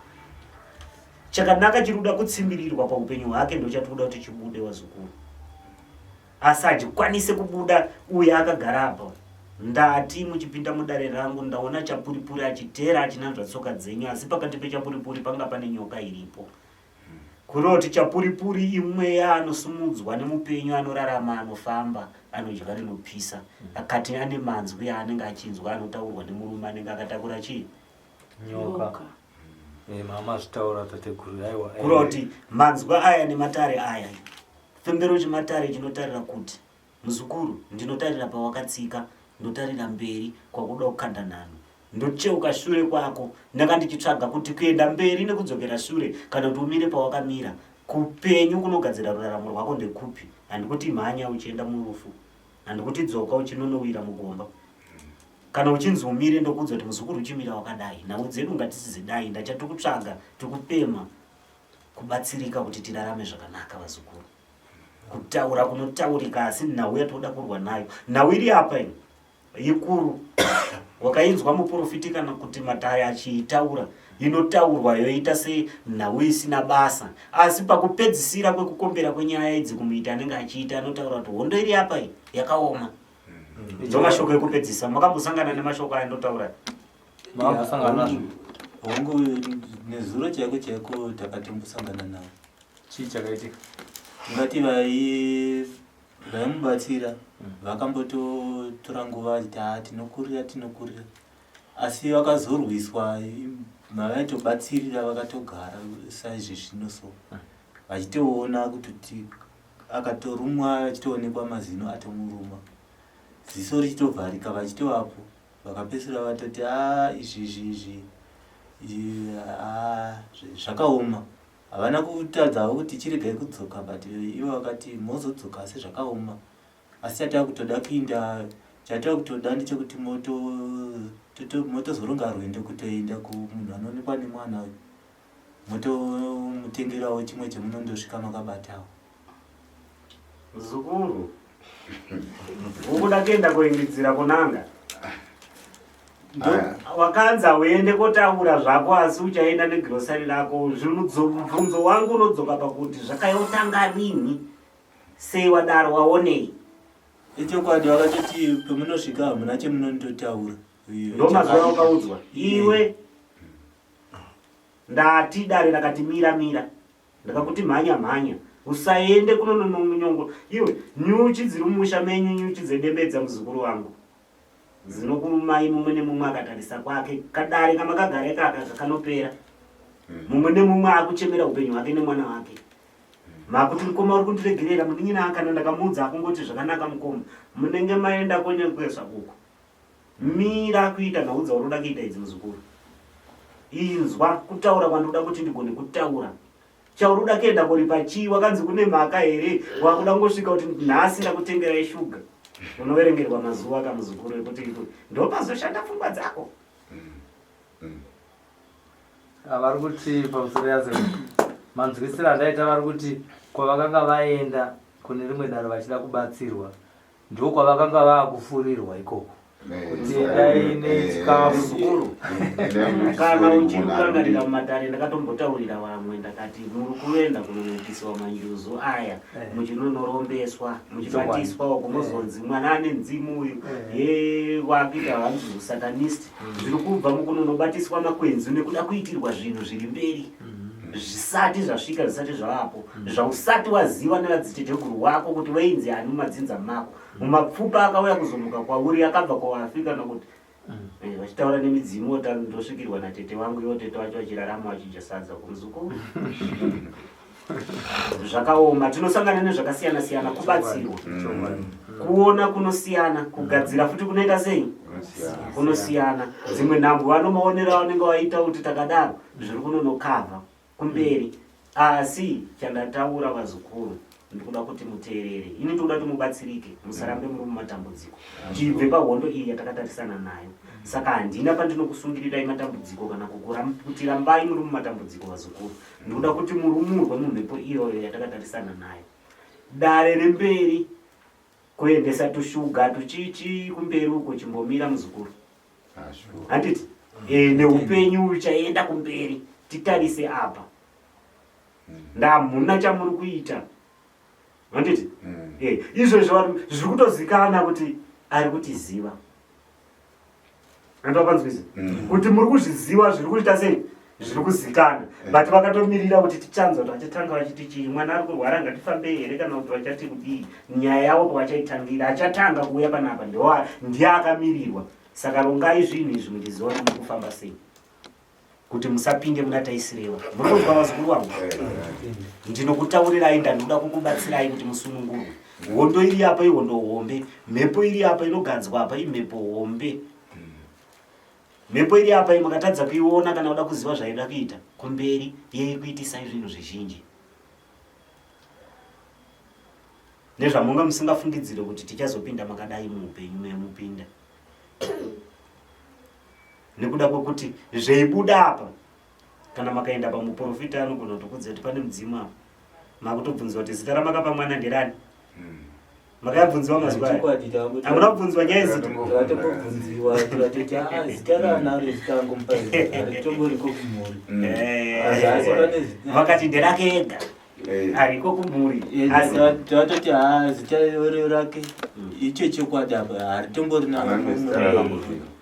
chakanaka chiri kuda kutsimbirirwa paupenyu hwake ndochatiri kuda kuti chibude wazukuru asi hachikwanise kubuda uye akagara apa ndati muchipinda mudare rangu ndaona chapuripuri achiteera achinanzva tsoka dzenyu asi pakati pechapuripuri panga pane nyoka iripo kuroti chapuripuri imweya anosumudzwa nemupenyu anorarama anofamba anodya rinopisa akati ane manzwi aanenge achinzwa anotaurwa nemurume anenge akatakura chii nyoka eh, mama zvitaura tateguru aiwa eh. kuroti manzwi aya nematare aya Fembero chematare chinotarira kuti, Muzukuru, ndinotarira pawakatsika, ndotarira mberi kwakuda kukanda nhanho. Ndocheuka shure kwako, ndanga ndichitsvaga kuti kuenda mberi nekudzokera shure kana kuti umire pawakamira. Kupenyu kunogadzira ruraramo rwako ndekupi? Handikuti mhanya uchienda murufu. Handikuti dzoka uchinonowira mugomba. Kana uchinzi umire ndokuudza kuti muzukuru uchimira wakadai. Nhau dzedu ngatisidzidai, ndachatikutsvaga, tikupemha. kubatsirika kuti tirarame zvakanaka vazukuru kutaura kunotaurika asi nhau yatoda kurwa nayo nhau iri apa iyi ikuru wakainzwa muprofiti kana kuti matare achiitaura inotaurwa yoita senhau isina basa asi pakupedzisira kwekukombera kwenyaya idzi kumuita anenge achiita anotaura kuti hondo iri apa iyi yakaoma ndomashoko ekupedzisa makambosangana nemashoko aya ndotaura Makambosangana nazvo? Hongu, nezuro chaiko chaiko takatombosangana navo. Chii chakaitika? Tingati vai vaimubatsira vakambototora nguva vachiti haa tinokurira tinokurira asi vakazorwiswa mavaitobatsirira vakatogara saizvezvino so vachitoona kutoti akatorumwa achitoonekwa mazino atomuruma ziso richitovharika vachitovapo Vakapedzisira vatoti haa izvi izvi izvi izvi haa zvakaoma. Havana kutadza havo kuti chiregai kudzoka but ivo vakati mozodzoka asi zvakaoma. Asi chatava kutoda kuinda chatava kutoda ndechekuti moto motozoronga rwendo kutoenda kumunhu anoonekwa nemwana uyu motomutengerawo chimwe chemunondosvika makabatawo. Muzukuru, ukuda kuenda kuringidzira kunanga? Wakanzi hauende kotaura zvako asi uchaenda negrosari rako. Mubvunzo wangu unodzoka pakuti zvakayotanga rini? Sei wadaro waonei? Ichokwadi vakatoti pemunosvika hamuna chemunondotaura. Ndomazuva wakaudzwa iwe. Ndati dare rakati mira mira. Ndakakuti mhanya mhanya. Usaende kunonomunyongo. Iwe nyuchi dziri mumusha menyu nyuchi dzedembedza muzukuru wangu. Dzinokurumai mumwe nemumwe akatarisa kwake. Kadare kamakagara ikaka kanopera. Mumwe nemumwe akuchemera upenyu hwake nemwana wake. Makuti mukoma uri kundiregerera munin'ina akana ndakamuudza akungoti zvakanaka mukoma. Munenge maenda konyekweswa uko. Mira kuita nhau dzauri kuda kuita idzi muzukuru. Inzwa kutaura kwandinoda kuti ndigone kutaura. Chauri kuda kuenda koripa chii wakanzi kune mhaka here wakuda kungosvika kuti nhasi ndakutengerai shuga. Unoverengerwa mazuva ka muzukuru ekuti ndopazoshanda pfungwa dzako. Ah, vari kuti pamusoro yazo manzwisiro andaita vari kuti kwavakanga vaenda kune rimwe daro vachida kubatsirwa ndokwavakanga vakufurirwa ikoko kuti endai nechikafu Muzukuru, kana uchiri kurangarira mumatare ndakatombotaurira vamwe ndakati muri kuenda kunonoitisiwa manjuzu aya eh. muchinonorombeswa muchibatiswa uko mozonzi mwana ane nzimu uyu eh. wakuita hanzi usatanist mm. zviri kubva mukunonobatiswa makwenzi nekuda kuitirwa zvinhu zviri mberi mm. zvisati zvasvika zvisati zvavapo mm. zvausati waziva nevadziteteguru wako kuti wainzi ani mumadzinza mako mumapfupa akauya kuzomuka kwauri akabva kwawafi kana kuti eh, vachitaura nemidzimu ota ndosvikirwa natete wangu iwo tete wacho vachirarama vachidya sadza kumuzukuru zvakaoma tinosangana nezvakasiyana siyana kubatsirwa kuona kunosiyana kugadzira futi kunoita sei kunosiyana dzimwe nhambo vanomaonero avanenge vaita kuti takadaro zviri kunonokavha kumberi asi chandataura vazukuru ndikuda kuti muteerere ini ndikuda kuti mubatsirike musarambe muri mumatambudziko tibve pahondo iyi yatakatarisana nayo saka handina pandinokusungirirai matambudziko kana kuti rambai muri mumatambudziko vazukuru ndikuda kuti murumurwe mumhepo iyoyo yatakatarisana nayo dare remberi kuendesa tushuga tuchichi kumberi uko chimbomira muzukuru handiti e, neupenyu uchaenda kumberi titarise apa ndamhuna chamuri kuita handiti mm. e, izvezvo zviri kutozikana kuti ari kutiziva andivapanzwisa mm. kuti muri kuzviziva zviri kuita sei zviri kuzikana mm. but vakatomirira kuti tichanzwa kuti vachatanga vachiti chii mwana ari kurwara ngatifambei here kana kuti vachati kudii nyaya yavo pavachaitangira achatanga kuuya panapa ndiye akamirirwa saka rongai zvinhu izvi muchiziva kuti muri kufamba sei kuti musapinde muna taisirewa muri kunzwa vazukuru vangu ndinokutaurirai ndanoda kukubatsirai kuti musunungurwe hondo iri apa ihondo hombe mhepo iri apa inogadzwa apa imhepo hombe mhepo iri apa makatadza kuiona kana kuda kuziva zvaida kuita kumberi yei kuitisai zvinhu zvizhinji nezvamunga musingafungidzire kuti tichazopinda makadai muupenyu memupinda nekuda kwekuti zveibuda apa kana makaenda pamuprofita anogona kutokudza kuti pane mudzimu apa makutobvunziwa kuti zita ramakapa mwana nderani hmm. makayabvunziwa mazuva hamuna kubvunziwa nyaya yezita takatombobvunziwa tikatoti ah, zita raanaro zita angomupa haritomboriko kumhuri hmm. eh, vakati nderake ega Eh. Ariko kumhuri. Eh, asi tatoti haa zita rake hmm. icho chokwadi apa haritomborina.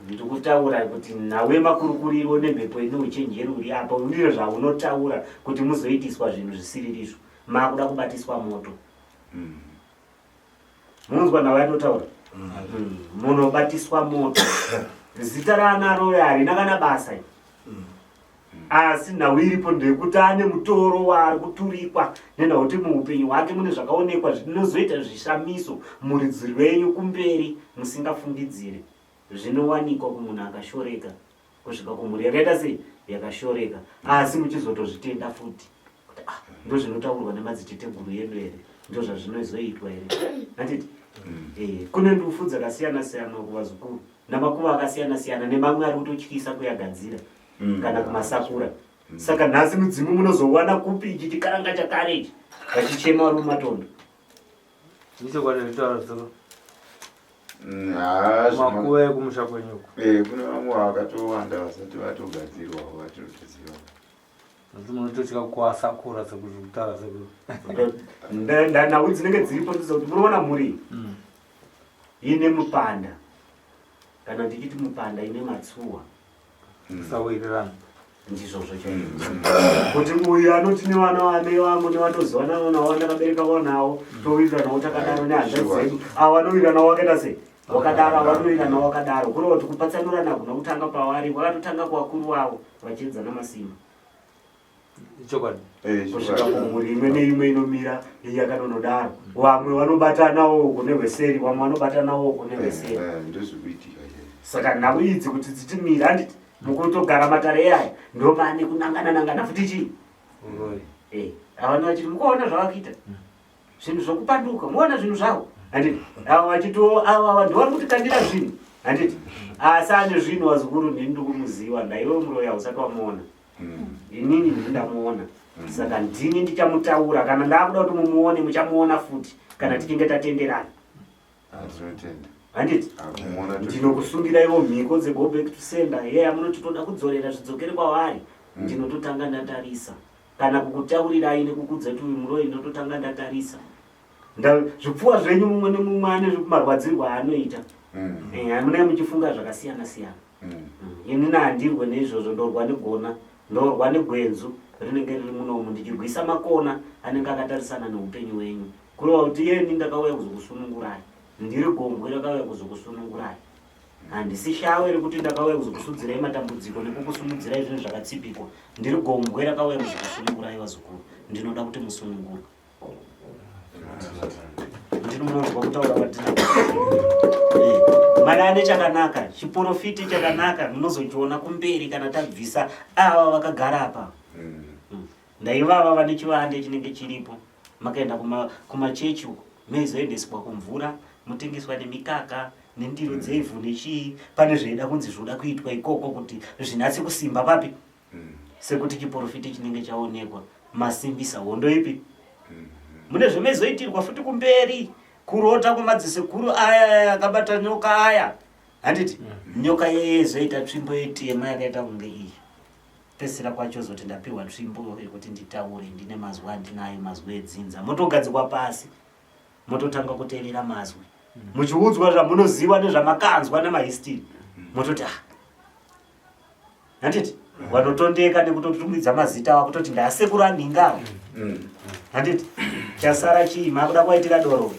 Ndikutaura kuti nawe makurukuriro nemhepo ine uchenjeri uri apa uye zvaunotaura kuti muzoitiswa zvinhu zvisiririzvo makuda kubatiswa moto. Hmm. Munzwa nawe atotaura. Hmm. Munobatiswa moto. Zita raanaro harina kana basa iri. Asi nhau iripo ndeyekuti ane mutoro waari kuturikwa nenhau kuti muupenyu hwake mune zvakaonekwa zvinozoita zvishamiso muridzi rwenyu kumberi musingafungidzire zvinowanikwa kumunhu akashoreka kusvika kumhuri yakaita sei yakashoreka asi muchizotozvitenda futi kuti ah ndozvinotaurwa nemadziteteguru edu here ndozvazvinozoitwa here handiti mm. eh, kune ndufu dzakasiyana siyana kuvazukuru namakuva akasiyana siyana nemamwe ari kutotyisa kuyagadzira mm. kana kumasakura mm. saka nhasi mudzimu munozowana kupi ichi chikaranga chakare ichi vachichema vari mumatondo mm, makuva ekumusha kwenyuko eh, kune vamwe vakatowanda vasati vatogadzirwa vatinotoziva. Asi munototya kuasakura sekuzvikutaura sekuru. Nhau dzinenge dziripo ndidza kuti munoona mhuri mm. ine mupanda kana ndichiti mupanda ine matsuwa kusawirirana ndizvozvo chaizvo mm. kuti uyu anoti nevana vane vangu nevanozivana navo ndakabereka vanawo towiriranawo takadaro nehanzvadzi dzedu avo vanowiriranawo vakaita sei wakadaro avo vanowiriranawo wakadaro kureva kuti kupatsanurana hakuna kutanga pavari vakatotanga kuvakuru vavo vachiedzana masimba chokwadi eh, kusvika kumhuri imwe neimwe inomira yakanonodaro vamwe vanobatanawo uko nehweseri vamwe vanobatanawo uko nehweseri eh, eh, ndozvikuitika saka nhau idzi kuti dzitimira handiti mukutogara matare eyaya ndomane kunangana nangana futi chii avana vachiti mukuona zvavakuita zvinhu zvokupanduka muona zvinhu zvavo handiti ava vachiti ava vanhu vari kutikandira zvinhu handiti asi ane zvinhu vazukuru ndini ndikumuziva ndaiwe muroyi hausati wamuona mm. inini ndini ndamuona mm. saka ndini ndichamutaura kana ndakuda kuti mumuone muchamuona futi kana mm. tichinge tatenderana handiti ndinokusungira ivo mhiko dzego back to sender ye amunoti toda kudzorera zvidzokere kwavari ndinototanga ndatarisa kana kukutaurirai nekukudza kuti uyu muroyi ndinototanga ndatarisa zvipfuwa zvenyu mumwe nemumwe ane marwadzirwo aanoita eh, munenge muchifunga zvakasiyana siyana Mm. Inini handirwe neizvozvo ndorwa negona ndorwa negwenzu rinenge riri munomu ndichirwisa makona anenge akatarisana neupenyu hwenyu kureva kuti iyeni ndakauya kuzokusunungurai ndiri gombwe rakauya kuzokusunungurai handisi shawe rekuti ndakauya kuzokusudzirai matambudziko nekukusumudzirai zvinhu zvakatsipikwa ndiri gombwe rakauya kuzokusunungurai vazukuru ndinoda kuti musunungurwe ndinomunonzwa kutaura kwatina eh, mwana ane chakanaka chiporofiti chakanaka munozochiona kumberi kana tabvisa ava vakagara apa mm. mm. ndaivava vane chivande chinenge chiripo makaenda kumachechi uko meizoendeswa kumvura mutengeswa nemikaka nendiro mm. dzeivhu nechii pane zvaida kunzi zvoda kuitwa ikoko kuti zvinatse kusimba papi mm. sekuti chiporofiti chinenge chaonekwa masimbisa hondo ipi mm. mune zvemaizoitirwa futi kumberi kurota kwemadzisekuru aya akabata nyoka aya handiti mm. nyoka yeye zoita tsvimbo yetema yakaita kunge iyi pesira kwacho zoti ndapiwa tsvimbo yekuti nditaure ndine mazwi andinayo mazwi edzinza motogadzikwa pasi mototanga kuteerera mazwi muchiudzwa zvamunoziva nezvamakanzwa nemahistiri mototi ah handiti vanotondeka nekutotumidza mazita avo kutoti ndaasekuru anhinga avo mm. handiti chasara chii makuda kuvaitira doro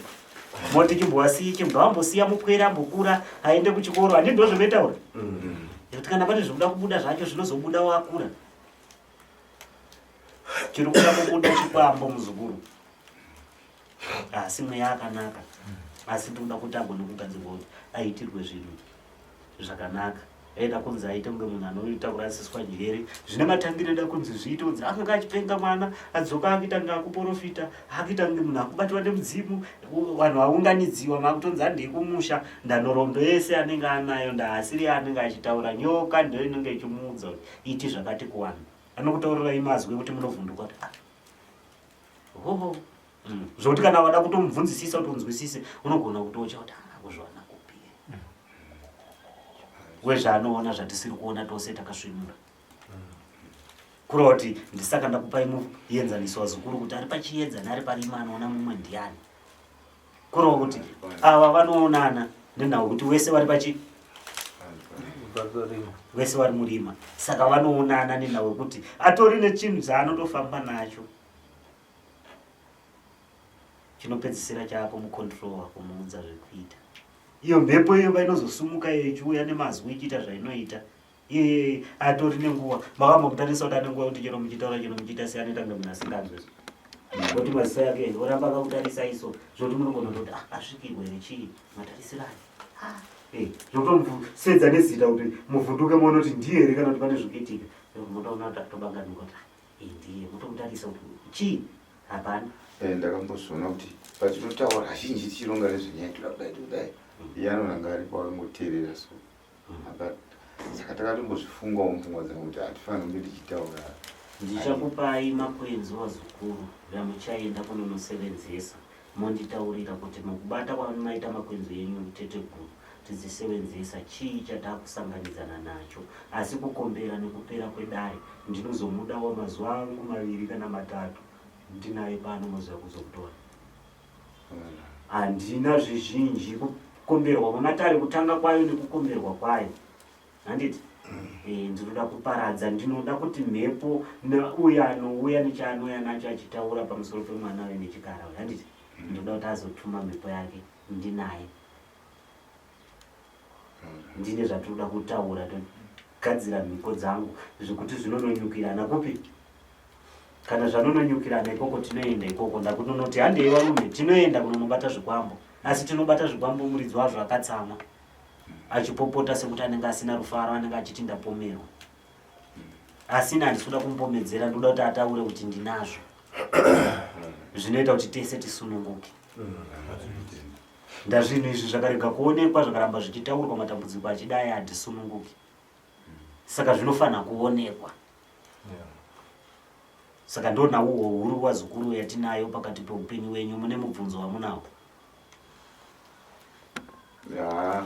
moti chimbowasiyi chimbwa wambosiya mupwere ambokura aende kuchikoro handiti ndozvinoitaura mm. nekuti kana pane zvikuda kubuda zvacho zvinozobuda wakura chiri kuda kubuda chikwambo muzukuru asi mweya akanaka asi tikuda kuti agone kugadzirwa kuti aitirwe zvinhu zvakanaka aida kunzi aite kunge munhu anoita kurasiswa njere zvine matangiro eda kunzi zviite kunzi akanga achipenga mwana adzoka akuita kunge akuporofita akuita kunge munhu akubatiwa nemudzimu vanhu vaunganidziwa makutonzi handei kumusha ndanorondo yese anenge anayo ndaasiri anenge achitaura nyoka ndiyo inenge ichimuudza kuti iti zvakati kuvanhu anokutaurirai mazwi ekuti munovhunduka kuti ah, hoho mm. zvokuti kana wada kutomubvunzisisa kuti unzwisise unogona kutocha kuti ah, kuzviwana kupi mm. wezvaanoona zvatisiri kuona tose takasvinura kureva kuti ndisaka ndakupai muenzaniso wazukuru kuti ari pachiedza neari parima anoona mumwe ndiani kureva kuti ava vanoonana nenhau kuti wese vari pachi vese vari murima saka vanoonana nenhau yekuti atori nechinhu chaanotofamba nacho chinopedzisira chaakomucontrola kumuudza zvekuita iyo mhepo iyo painozosumuka iyo ichiuya nemazwi ichiita zvainoita iye atori nenguva makambomutarisa kuti ane nguva yekuti chero muchitaura chero muchiita sei anoita kunge munhu asinganzwe so oti maziso yake oramba akakutarisa iso zvoti munogona kutoti ah, asvikirwa here chii matarisirani ah, eh, zvotomusedza nezita kuti muvhunduke muone kuti ndiye here kana kuti pane zvikuitika motoona kuti atobanganuka kuti ah, eh, ndiye motomutarisa kuti chii hapana eh, ndakambozviona kuti patinotaura kazhinji tichironga nezvenyaya toda kudai tokudai iye anonanga aripo akangoteerera so saka takatombozvifungawo mupfungwa dzangu kuti hatifaniri kunge tichitaura ndichakupai makwenzi vazukuru ramuchaenda kunonosevenzesa monditaurira kuti mukubata kwamaita makwenzi enyu teteguru tidzisevenzesa chii chatakusanganidzana nacho asi kukombera nekupera kwedare ndinozomuda wamazuva angu maviri kana matatu ndinaye pano moziva kuzomutora handina zvizhinji kukomberwa kwematare kutanga kwayo nekukomberwa kwayo handiti Eh, ndinoda kuparadza ndinoda kuti mhepo uyo anouya nechaanouya nacho achitaura pamusoro pemwana uyu nechikara uyu handiti ndinoda kuti azotuma mhepo yake ndinaye ndine zvatinoda kutaura togadzira mhiko dzangu zvekuti zvinononyukirana kupi kana zvanononyukirana ikoko tinoenda ikoko ndakunonoti handei varume tinoenda kunonobata zvikwambo asi tinobata zvikwambo muridzi wazvo akatsamwa achipopota sekuti anenge asina rufaro anenge achiti ndapomerwa asina handisi kuda kumupomedzera ndoda kuti ataure kuti ndinazvo zvinoita kuti tese tisununguke ndazvinhu izvi zvakarega kuonekwa zvakaramba zvichitaurwa matambudziko achidai hatisununguki saka zvinofanira kuonekwa saka ndonauhwo huru wazukuru yatinayo pakati peupenyu wenyu mune mubvunzo wamunawo Ya,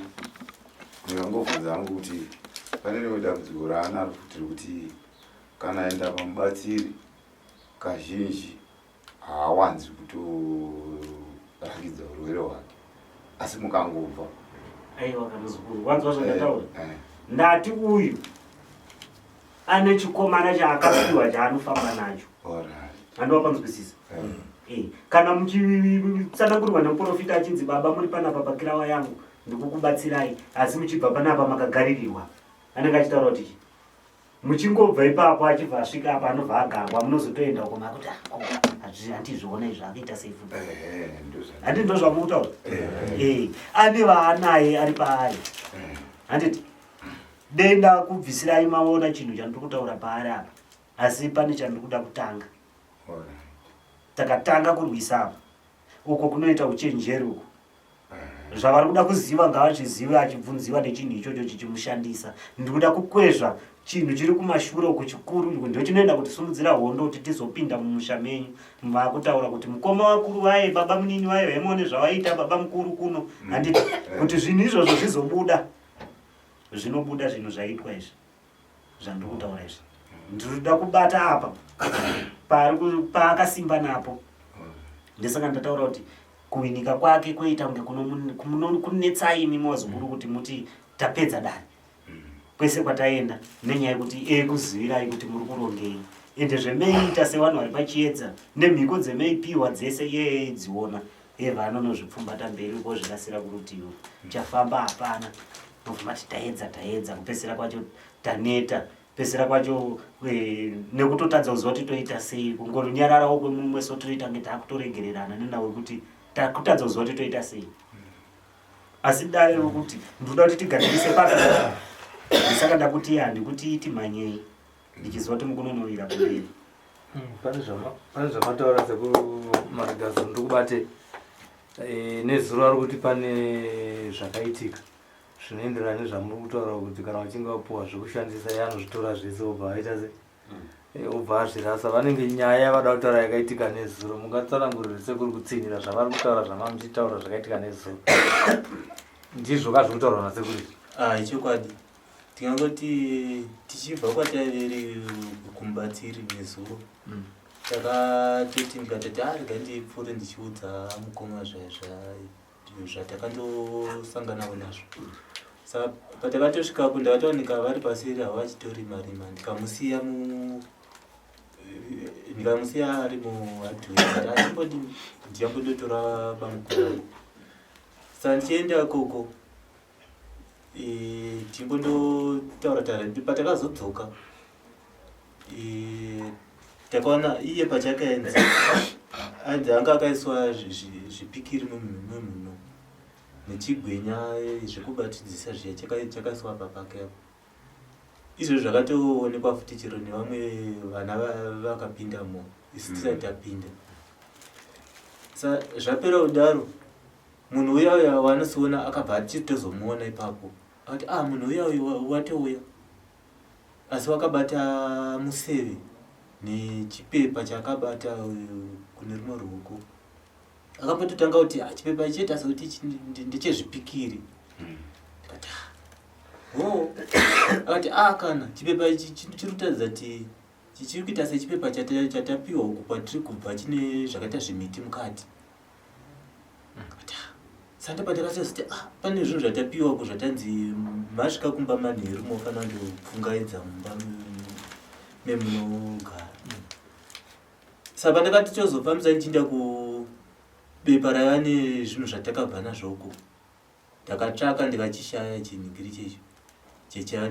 ndingangobvunza hangu kuti pane rimwe dambudziko raanaro futi rekuti kana aenda pamubatsiri kazhinji haawanzi kutorakidza urwere hwake asi mukangobva aiwa kamuzukuru wanzwa zvandataura eh, eh. ndati uyu ane chikomana chaakapiwa chaanofamba nacho handiwapanzwisisa eh. eh, kana muchitsanangurirwa nemuprofita achinzi baba muri panapa pakirawa yangu ndikukubatsirai asi muchibva panapa makagaririrwa anenge achitaura kuti chii muchingobva ipapo achibva asvika apa anobva agarwa munozotoenda uko makuti ah, handizviona izvi akuita sei futi handi ndo zvamukutaura eh, ane vaanaye ari paari handiti denda kubvisirai maona chinhu chandiri kutaura paari apa asi pane chandiri kuda kutanga takatanga kurwisa apa uko kunoita uchenjeri uko zvavari kuda kuziva ngavazvizive achibvunziwa nechinhu ichocho chichimushandisa ndikuda kukwezva chinhu chiri kumashure uku chikuru ndochinoenda kutisumudzira hondo kuti tizopinda mumusha menyu vakutaura kuti mukoma vakuru vaye baba munini vaye vaimuone zvavaita baba mukuru kuno mm. handiti kuti zvinhu izvozvo zvizobuda zvinobuda zvinhu zvaitwa izvi zvandiri kutaura izvi ndinoda kubata apa paakasimba napo ndisaka ndataura kuti kuwinika kwake kwoita kunge kunetsai imi mavazukuru kuti muti tapedza dare kwese kwataenda nenyaya yekuti ekuzivirai kuti muri kurongei ende zvemeiita sevanhu vari pachiedza nemhiko dzemeipiwa dzese iye eidziona eva anonozvipfumbata mberi uko zvirasira kurutivi chafamba hapana Mobva mati taedza taedza kupedzisira kwacho taneta pedzisira kwacho eh, nekutotadza kuziva kuti toita sei kungonyararawo kwemumwe so toita kunge takutoregererana nenhau yekuti takutadza kuziva kuti toita sei asi dare rokuti ndinoda kuti tigadzirise papi ndisaka ndakuti handikuti timhanyei ndichiziva kuti mukunonovira kumberi hmm, pane zvamataura sekuru marigazo ndikubate eh, nezuro ari kuti pane zvakaitika zvinoenderana nezvamuri kutaura kuti kana vachinge vapuwa zvekushandisa iye anozvitora zvese obva aita se hmm. eh, obva azvirasa vanenge nyaya yavada kutaura yakaitika nezuro mungatsanangurire sekuri kutsinhira zvavari kutaura zvamamuchitaura zvakaitika nezuro ndizvo ka zviri kutaurwa nasekuru izvi ah, ichokwadi Tingangoti tichibva kwataiveri kumubatsiri nezuro mm. takatoti ndikatoti ah, rega ndipfuure ndichiudza mukoma zvatakandosanganawo nazvo saka patakatosvikapo ndakatowanika vari paseri havo vachitorima rima ndikamusiya mu ndikamusiya ari muadwendambodi ndichambodotora bamukuru vangu saka ndichienda ikoko timbondotaura taura patakazodzoka takaona iye pachake ainzi ainzi anga akaiswa zvipikiri mumhuno nechigwenya zvekubatidzisa zviya chakaiswa apa pake apo izvozvo zvakatoonekwa futi chero nevamwe vana vakapindamo isu tisati tapinda sa zvapera kudaro Munhu uya uya waanosiona akabva achitozomuona ipapo akati ah munhu uya uyu watouya asi wakabata museve nechipepa chaakabata kune rumwe ruoko akambototanga kuti ah, chipepa ichi chaita sekuti ndechezvipikiri hmm. Ndikati ah, ho akati ah kana chipepa ichi chiri kutaridza kuti chichiri kuita sechipepa chatapiwa uku kwatiri kubva chine zvakaita zvimiti mukati. Akati ah, sanda patakasati ah pane zvinhu zvatapiwa uku zvatanzi masvika kumba manheru mofanira kundopfungaidza mumba memunogara. Saka ndakati tozofambisa ndichiinda kubepa raiva nezvinhu zvatakabva nazvo uko. Ndakatsvaka ndikachishaya chinhingiri checho chechaiva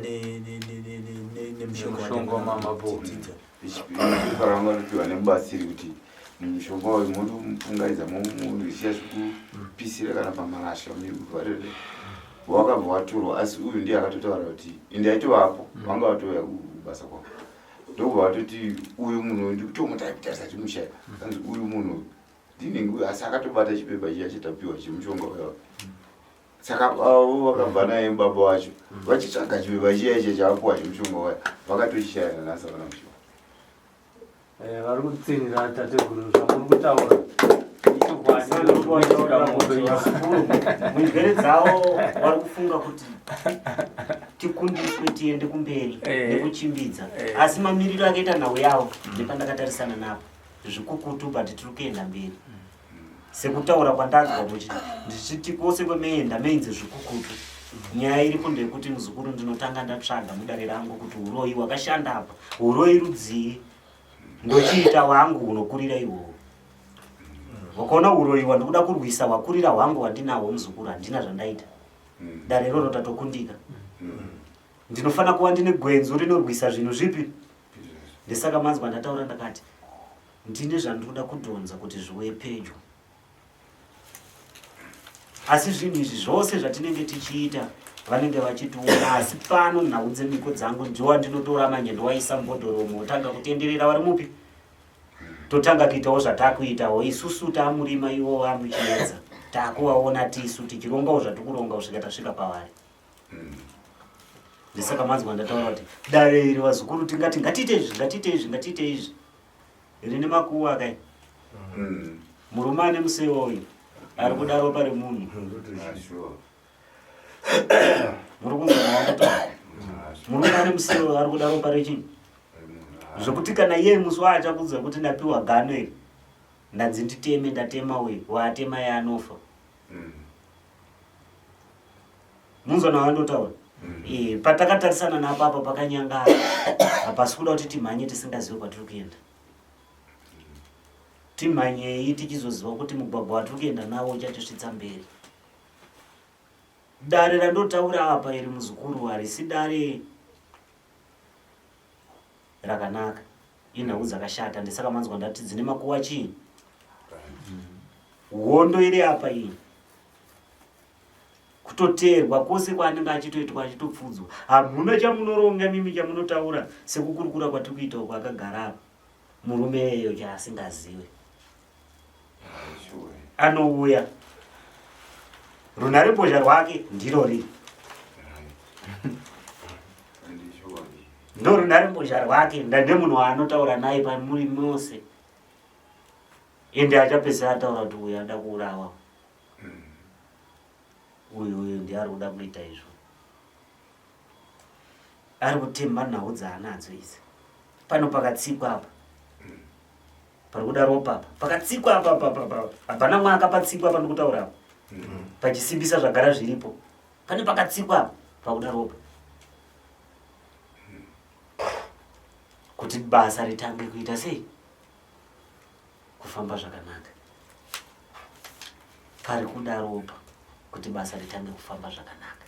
nemushonga wamamapodzidza. Bepa ranga ripiwa nemubatsiri kuti mushonga uyu motomupungaidza momuziya zvekupisira kana pamarasha muvharire wakabva watorwa asi uyu ndiye akatotaura kuti ende aitovapo vanga vatouya kubasa kwavo ndokubva vatoti uyu munhu uyu ndikutomuti kutarisa timushaya anzi uyu munhu uyu ndinenge uyu asi akatobata chipepa chiya chatapiwa chemushonga uya saka avo vakabva naye baba wacho vachitsvaga chipepa chiya icho chavapiwa chemushonga uya vakatochishaya nanhasi havana kuchiwana Eh, vari kutsinhira tateguru zvamuri kutaura munjere dzavo vari kufunga kuti tikundiswe tiende kumberi eh. nekuchimbidza eh. asi mamiriro akaita nhau yavo nepandakatarisana napo zvikukutu but tiri kuenda mberi sekutaura kwandanzwa kuti ndichiti kwose kwemeenda meinzi zvikukutu nyaya iripo ndeyekuti muzukuru ndinotanga ndatsvaga mudare rangu kuti uroyi wakashanda apa uroyi rudzii ndochiita wangu hunokurira ihwohwo wakaona uroyi wandikuda kurwisa hwakurira hwangu hwandinahwo muzukuru handina zvandaita dare iroro tatokundika ndinofanira kuva ndine gwenzu rinorwisa zvinhu zvipi ndesaka manzwa ndataura ndakati Ndine zvandinoda kudhonza kuti zviuye pedyo. Asi zvinhu izvi zvose zvatinenge tichiita vanenge vachitiona asi pano nhau dzemhiko dzangu ndiwandinotora manje ndowaisa mubhodhoro umo otanga kutenderera vari mupi totanga kuitawo zvatakuitawo isusu tamurima ivo vamuchiedza takuvaona tisu tichirongawo zvatikuronga kusvika tasvika pavari ndisaka manzwa ndataura kuti dare iri vazukuru tingati ngatiite izvi ngatiite izvi ngatiite izvi rine makuwa kai mm. murume ane musewo uyu ari kuda ropa remunhu muri kunzwa murume ane musewo ari kuda ropa rechii zvekuti kana iye musi waachakudza kuti ndapiwa gano iri ndanzi nditeme ndatema uyu waatema iye anofa mm. Munzwa navandotaura mm. E, patakatarisana napo apa pakanyangara hapasi kuda kuti timhanye tisingazive kwatiri kuenda timhanyei tichizoziva kuti mugwagwa watiri kuenda nawo uchatisvitsa mberi dare randotaura apa iri muzukuru harisi dare rakanaka inhau dzakashata ndisaka manzwa ndati dzine makuwa chii hondo iri apa iyi kutoteerwa kwose kwaanenge achitoitwa achitopfudzwa hamuna chamunoronga mimi chamunotaura sekukurukura kwatiri kuita uko akagara apa murume eyo chaasingazive anouya runharembozha rwake ndiro riri ndorunharembozha rwake ndandemunhu waanotaura naye pamuri mose ende achapedzisira ataura kuti uyu anoda kuurawa uyu uyu ndiye ari kuda kuita izvo ari kutemba nhau dzaanadzo idzi pano pakatsikwa apa pari kuda ropa apa pakatsikwa apa apa hapana mwaka patsikwa apa ndikutaura apa pachisimbisa zvagara zviripo pane pakatsikwa apa pakuda ropa kuti basa ritange kuita sei kufamba zvakanaka pari kuda ropa kuti basa ritange kufamba zvakanaka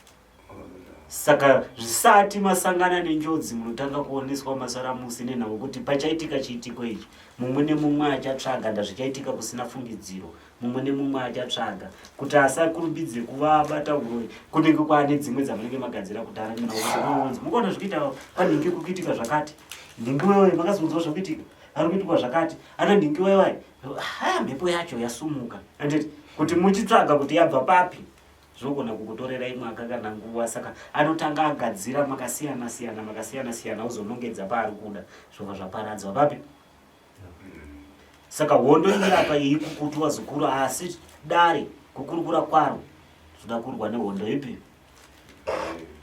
saka zvisati masangana nenjodzi munotanga kuoneswa masaramusi nenhau kuti pachaitika chiitiko ichi mumwe nemumwe achatsvaga ndazvichaitika kusina fungidziro mumwe nemumwe achatsvaga kuti asakurumbidze kuva abata uroyi kunenge kwaane dzimwe dzamunenge magadzira kudhara nenhau mukuona zvikuita kwanhingi kukuitika zvakati nhingi wewe makazonzwa zvekuitika ari kuitwa zvakati ana nhingi wewe haya mhepo yacho yasumuka anditi kuti muchitsvaga kuti yabva papi zvinogona kukutorerai mwaka kana nguva saka anotanga agadzira makasiyana siyana makasiyana siyana ozonongedza paari kuda zvobva zvaparadzwa papi saka hondo iri apa iyi kukutu vazukuru asi dare kukurukura kwaro zvoda kurwa nehondo ipi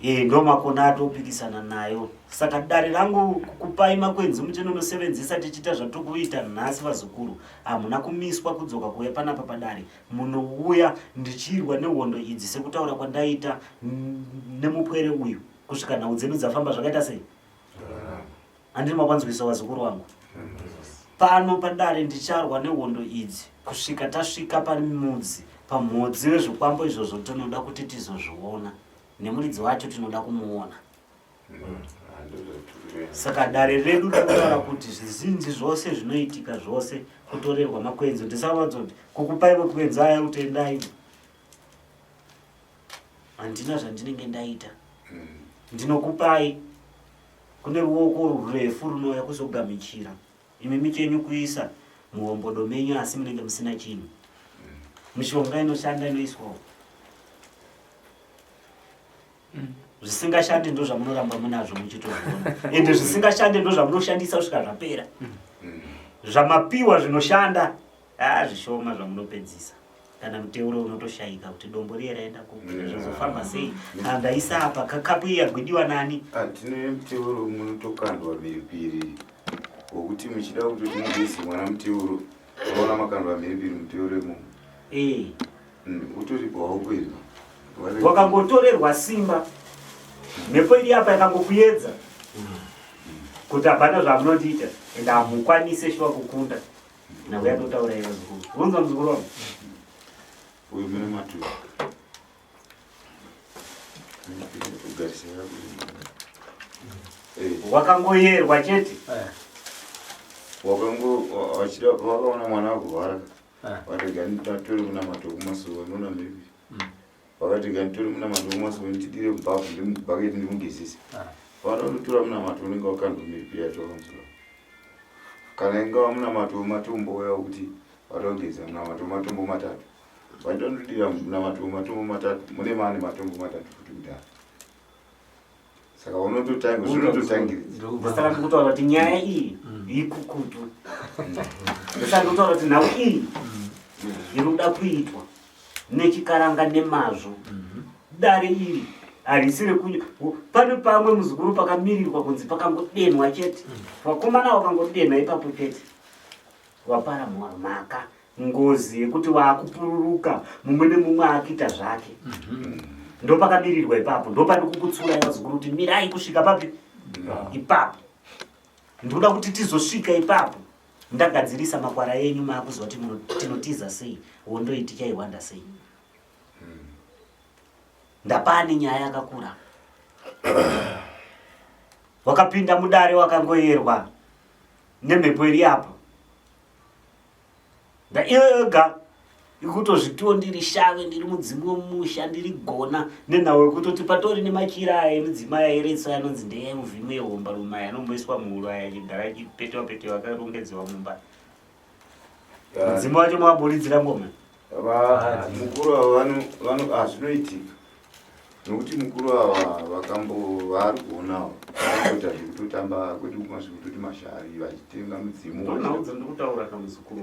E, ndo makona atopikisana nayo. Saka dare rangu kukupai makwenzi muchinonosevenzesa tichiita zvatiri kuita nhasi vazukuru. Hamuna kumiswa kudzoka kuuya panapa padare. Munouya ndichirwa nehondo idzi sekutaura kwandaita nemupwere uyu kusvika nhau dzedu dzafamba zvakaita sei? Handini makwanzwisa vazukuru vangu. Pano padare ndicharwa nehondo idzi kusvika tasvika pamudzi pamhodzi wezvikwambo izvozvo tinoda kuti tizozviona nemuridzi wacho tinoda kumuona. Saka dare redu rinotaura kuti zvizinji zvose zvinoitika zvose kutorerwa makwenzi ndisavanza kuti kukupai makwenzi aya kuti endai handina zvandinenge ndaita ndinokupai Kune ruoko rurefu runouya kuzogamichira. Imimi chenyu kuisa muhombodo menyu asi munenge musina chinhu. Mishonga inoshanda inoiswawo. Zvisingashandi ndozvamunoramba munazvo muchitozviona. Ende zvisingashandi ndozvamunoshandisa kusvika zvapera. Zvamapiwa zvinoshanda Ah, zvishoma zvamunopedzisa kana muteuro unotoshaika kuti dombo riye raenda kupi mm. zvozofamba sei kana ndaisa apa kakapu iyi yagwidiwa nani atine ah, muteuro munotokandwa mhiripiri wokuti muchida kutoti mugezi mwana muteuro unoona makandwa mhiripiri muteuro imomo eh. utoripo haukwirwa wakangotorerwa simba mhepo iri apa yakangokuyedza kuti hapana zvamunotiita and hamukwanise shuwa kukunda Nauya totaura iwe muzukuru. Unonzwa muzukuru wangu? Uyu mune matuva. Wakangoyerwa chete. Eh. Wakango wachida wakaona mwana akurwara. Eh. Warega ndatore munamato kumasuwa nona maybe. Vakati rega nditore munamato wemasuwa ndidire mubhavhu ndimubhaketi ndimugezese. Ah. Vanotora munamato unenge wakandwa mhiripiri yacho wakamzura. Kana ingava munamato wematombo uya wekuti vatogeza munamato wematombo matatu. Vaitondodira munamato wematombo matatu mune mane matombo matatu futi kudhara. Saka unototanga zvinototangiridza. Ndosaka ndikutaura kuti nyaya iyi mm. ikukutu. Ndosaka ndikutaura kuti nhau iyi mm. inoda kuitwa nechikaranga nemazvo. Mm-hmm. Dare iri harisi rekunya pane pamwe muzukuru pakamirirwa kunzi pakangodenwa chete mm. vakomana vakangodenha ipapo chete wapara mhaka ngozi yekuti waakupururuka mumwe nemumwe akuita zvake mhm. ndopakamirirwa ipapo ndopane kukutsurai vazukuru kuti mirai kusvika papi ipapo ndinoda kuti tizosvika ipapo ndagadzirisa makwara enyu maakuziva kuti tinotiza sei hondo iyi tichaihwanda sei ndapane nyaya yakakura wakapinda mudare wakangoyerwa nemhepo iri apo Ndaiyoga ikutozvitiwo ndiri shave ndiri mudzimu wemusha ndiri gona nenhau yekutoti patori nemachira aya emidzimu aya eretso anonzi ndeyemuvhimu yehombarume aya anomboiswa muhuro aya achigara achipetewa petewa akarongedzewa mumba mudzimu wacho mawaburidzira ngoma mukuru ava ah, zvinoitika Nokuti mukuru ava vakambo vaari kuonawo vakuita zvekutotamba kwedu kumasviko toti mashavi vachitenga mudzimu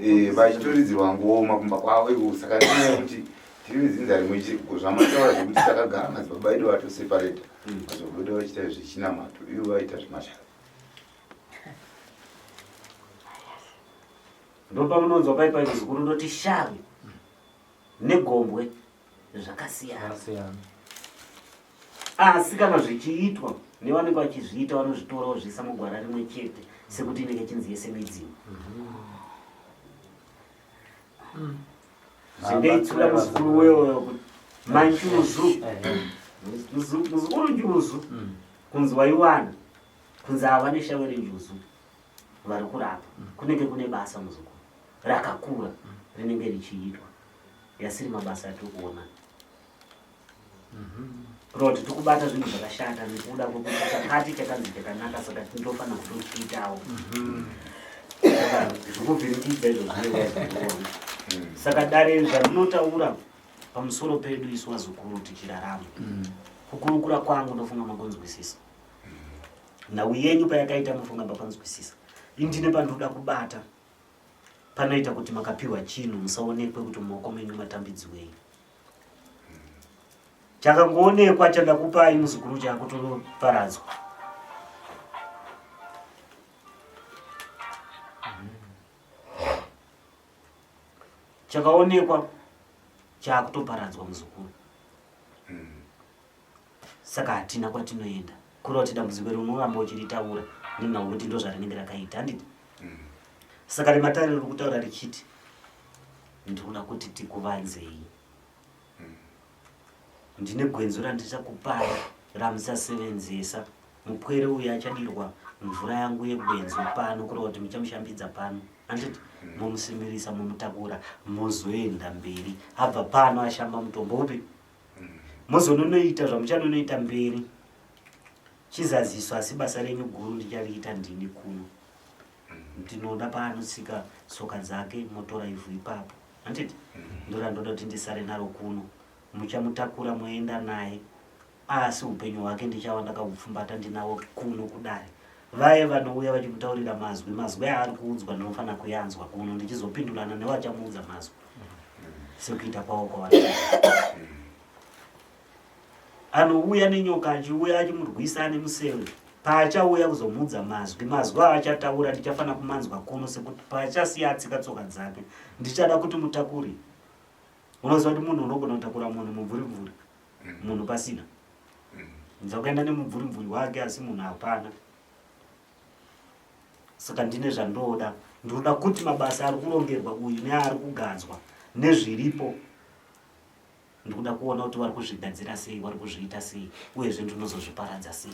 eh, vachitoridzirwa ngoma kumba kwavo iko saka nenyaya yekuti tiri vedzinza rimwe zvamataura zvekuti takagara madzibaba edu vatoseparata hmm. madzibaba edu vachiita zvechinamato ivo vaita zvemashavi ndopamunonzwa pai pai muzukuru ndoti shavi negombwe zvakasiyana asi kana zvichiitwa nevanenge vachizviita vanozvitora vozviisa mugwara rimwe chete sekuti inenge chinzi yese midzimu mm. zvingaitsura muzukuru weoyo kuti manjuzu muzukuru njuzu mm. kunzi waiwana kunzi ava neshawe renjuzu vari kurapa mm. kunenge kune basa muzukuru rakakura rinenge richiitwa yasiri mabasa atiri kuona kureva kuti tiri kubata zvinhu zvakashata nekuda kwekuti chakati chakanzi chakanaka saka tinofanira kutochiitawo mhm. zvikuvhiringidza izvo zvinoona saka dare zvarinotaura pamusoro pedu isu vazukuru tichirarama mm. kukurukura kwangu ndofunga makonzwisisa nhau yenyu payakaita mofunga mapanzwisisa indine pandinoda kubata Panoita kuti makapiwa chinhu musaonekwe kuti mumaoko menyu matambidziwei. Chakangoonekwa chandakupai muzukuru chakutoparadzwa. Chakaonekwa chakutoparadzwa muzukuru. Saka hatina kwatinoenda. Kureva kuti dambudziko iri unoramba uchiritaura nenhau kuti ndozvarinenge rakaita handiti? Saka rematare riri kutaura richiti ndinoda kuti tikuvanzei. Ndine gwenzu randichakupai ramuchasevenzesa. Mupwere uyu achadirwa mvura yangu yegwenzu pano kureva kuti muchamushambidza pano handiti? Momusimirisa momutakura mozoenda mberi. Abva pano ashamba mutombo upi? Mozononoita zvamuchanonoita mberi. Chizaziso asi basa renyu guru ndichariita ndini kuno. Ndinoda paanotsika tsoka dzake motora ivhu ipapo. Handiti? Ndorandoda kuti ndisare naro kuno. Muchamutakura moenda naye asi upenyu hwake ndichava ndakahupfumbata ndinawo kuno kudare. Vaye vanouya vachimutaurira mazwi, mazwi aari kuudzwa ndinofanira kuyanzwa kuno ndichizopindurana nevachamuudza mazwi sekuita kwavo kwavari. Anouya nenyoka achiuya achimurwisa ane museve paachauya kuzomuudza mazwi, mazwi aachataura ndichafanira kumanzwa kuno sekuti paachasiya atsika tsoka dzake ndichada kuti mutakure. Unoziva kuti munhu unogona kutakura munhu mumvuri-mvuri munhu pasina ndakaenda nemubvurimvuri wake asi munhu hapana saka ndine zvandoda ndinoda kuti mabasa ari kurongerwa uyu neari kugadzwa nezviripo ndikuda kuona kuti vari kuzvigadzira sei vari kuzviita sei uyezve ndinozozviparadza sei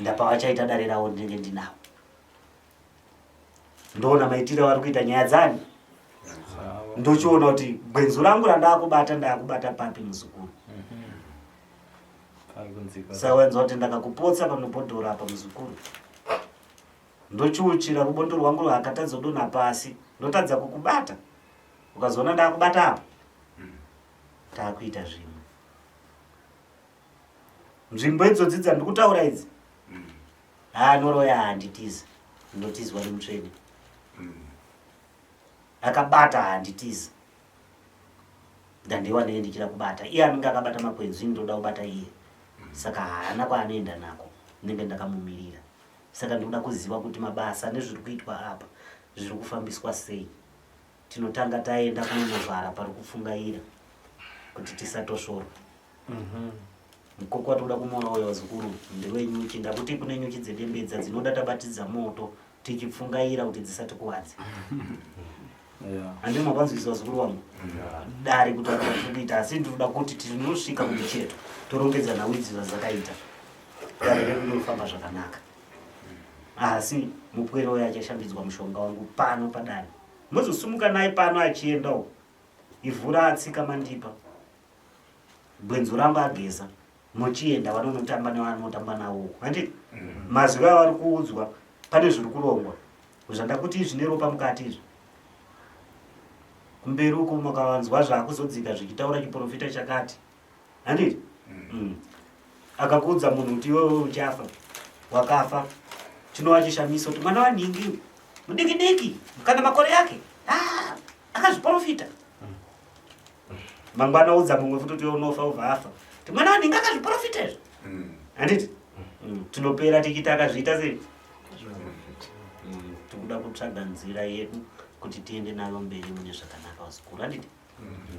ndapa vachaita dare ravo ndinenge ndinavo ndoona maitiro avari kuita nyaya dzani ndochiona kuti gwenzu rangu randakubata ndakubata papi muzukuru mhm. sawanzwa kuti ndakakupotsa panobhodhora apa muzukuru ndochiuchira rubondo rwangu rwakatadzodonha pasi ndotadza kukubata ukazoona ndakubata apa takuita zvimwe nzvimbo idzodzi dzandikutaura idzi haa noroya handitizi ndotizwa nemutsvene akabata handitizi ndandiwa ndenge ndichida kubata iye anenge akabata makwenzi ini ndoda kubata iye saka haana kwaanoenda nako ndinenge ndakamumirira saka ndikuda kuziva kuti mabasa nezviri kuitwa apa zviri kufambiswa sei tinotanga taenda kunonovhara pari kupfungaira kuti tisatosvorwa mhm. Mukoko watoda kumora uyo vazukuru ndewenyuchi ndakuti kune nyuchi dzedembedza dzinoda tabatidza moto tichipfungaira kuti dzisatikuvadze handii mapanzwisa vazukuru vangu dare kuti vatiri kuita asi ndinoda kuti tinosvika kumicheto torongedza nhau idzi zvadzakaita dare redu rinofamba zvakanaka asi mupwere uyo achashambidzwa mushonga wangu pano padare mozosumuka naye pano achienda uko ivhu raatsika mandipa gwenzu rangu ageza mochienda vanonotamba nevanotamba navo uko handiti mm. mazwi avari kuudzwa pane zviri kurongwa zvandakuti izvi neropa mukati izvi kumberi uko makavanzwa zvaakuzodzika zvichitaura chiprofita chakati handiti mm. mm. akakuudza munhu kuti iwewe uchafa wakafa chinova chishamiso kuti mwana wanhingi mudiki diki kana makore yake ah, akazviprofita mangwana udza mumwe futi kuti unofa ubva afa ti mwana wanhingi akazviprofita izvi mm. handiti mm. tinopera tichiti akazviita sei mm. tikuda kutsvaga nzira yedu kuti tiende nayo mberi mune zvakanaka vazukuru handiti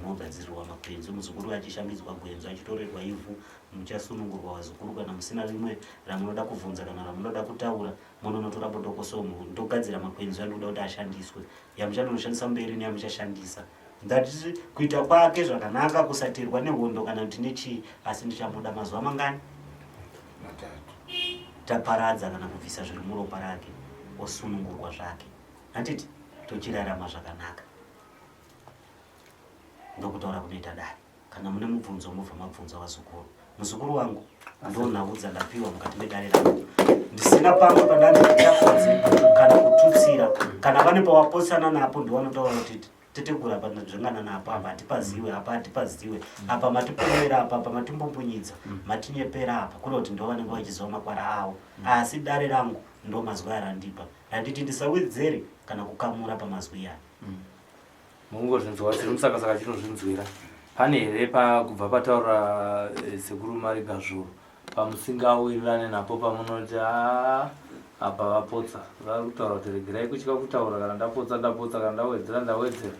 munogadzirirwa makwenzi muzukuru achishambidzwa gwenzi achitorerwa ivhu muchasunungurwa vazukuru kana musina rimwe ramunoda kubvunza kana ramunoda kutaura munonotora botokoso ndogadzira makwenzi andikuda kuti ashandiswe yamuchanonoshandisa mberi neyamuchashandisa ndati kuita kwake zvakanaka kusatirwa nehondo kana kuti nechii asi ndichamuda mazuva mangani matatu taparadza kana kubvisa zviri muropa rake osunungurwa zvake handiti tochirarama zvakanaka ndokutaura kunoita dare kana mune mubvunzo mobva mabvunza vazukuru muzukuru wangu ndonhau dzandapiwa mukati medare rangu ndisina pamwe pandanzi nditafadze kana kututsira kana vane pawapotsana napo ndiwanotaura kuti tetegura apa ndadzvengana napo apa hatipaziwe apa hatipaziwe apa matipomera apa apa matimbumbunyidza matinyepera apa kuri kuti ndo vanenge vachiziva makwara avo asi dare rangu ndo mazwi arandipa randiti ndisawedzere kana kukamura pamazwi aya Mungozvinzwa chiri musaka saka chinozvinzwira. Pane here pa kubva pataura eh, sekuru Mariga zuro pamusingawirirane napo pamunoti haa apa vapotsa vari kutaura kuti regerai kutya kutaura kana ndapotsa ndapotsa kana ndawedzera ndawedzera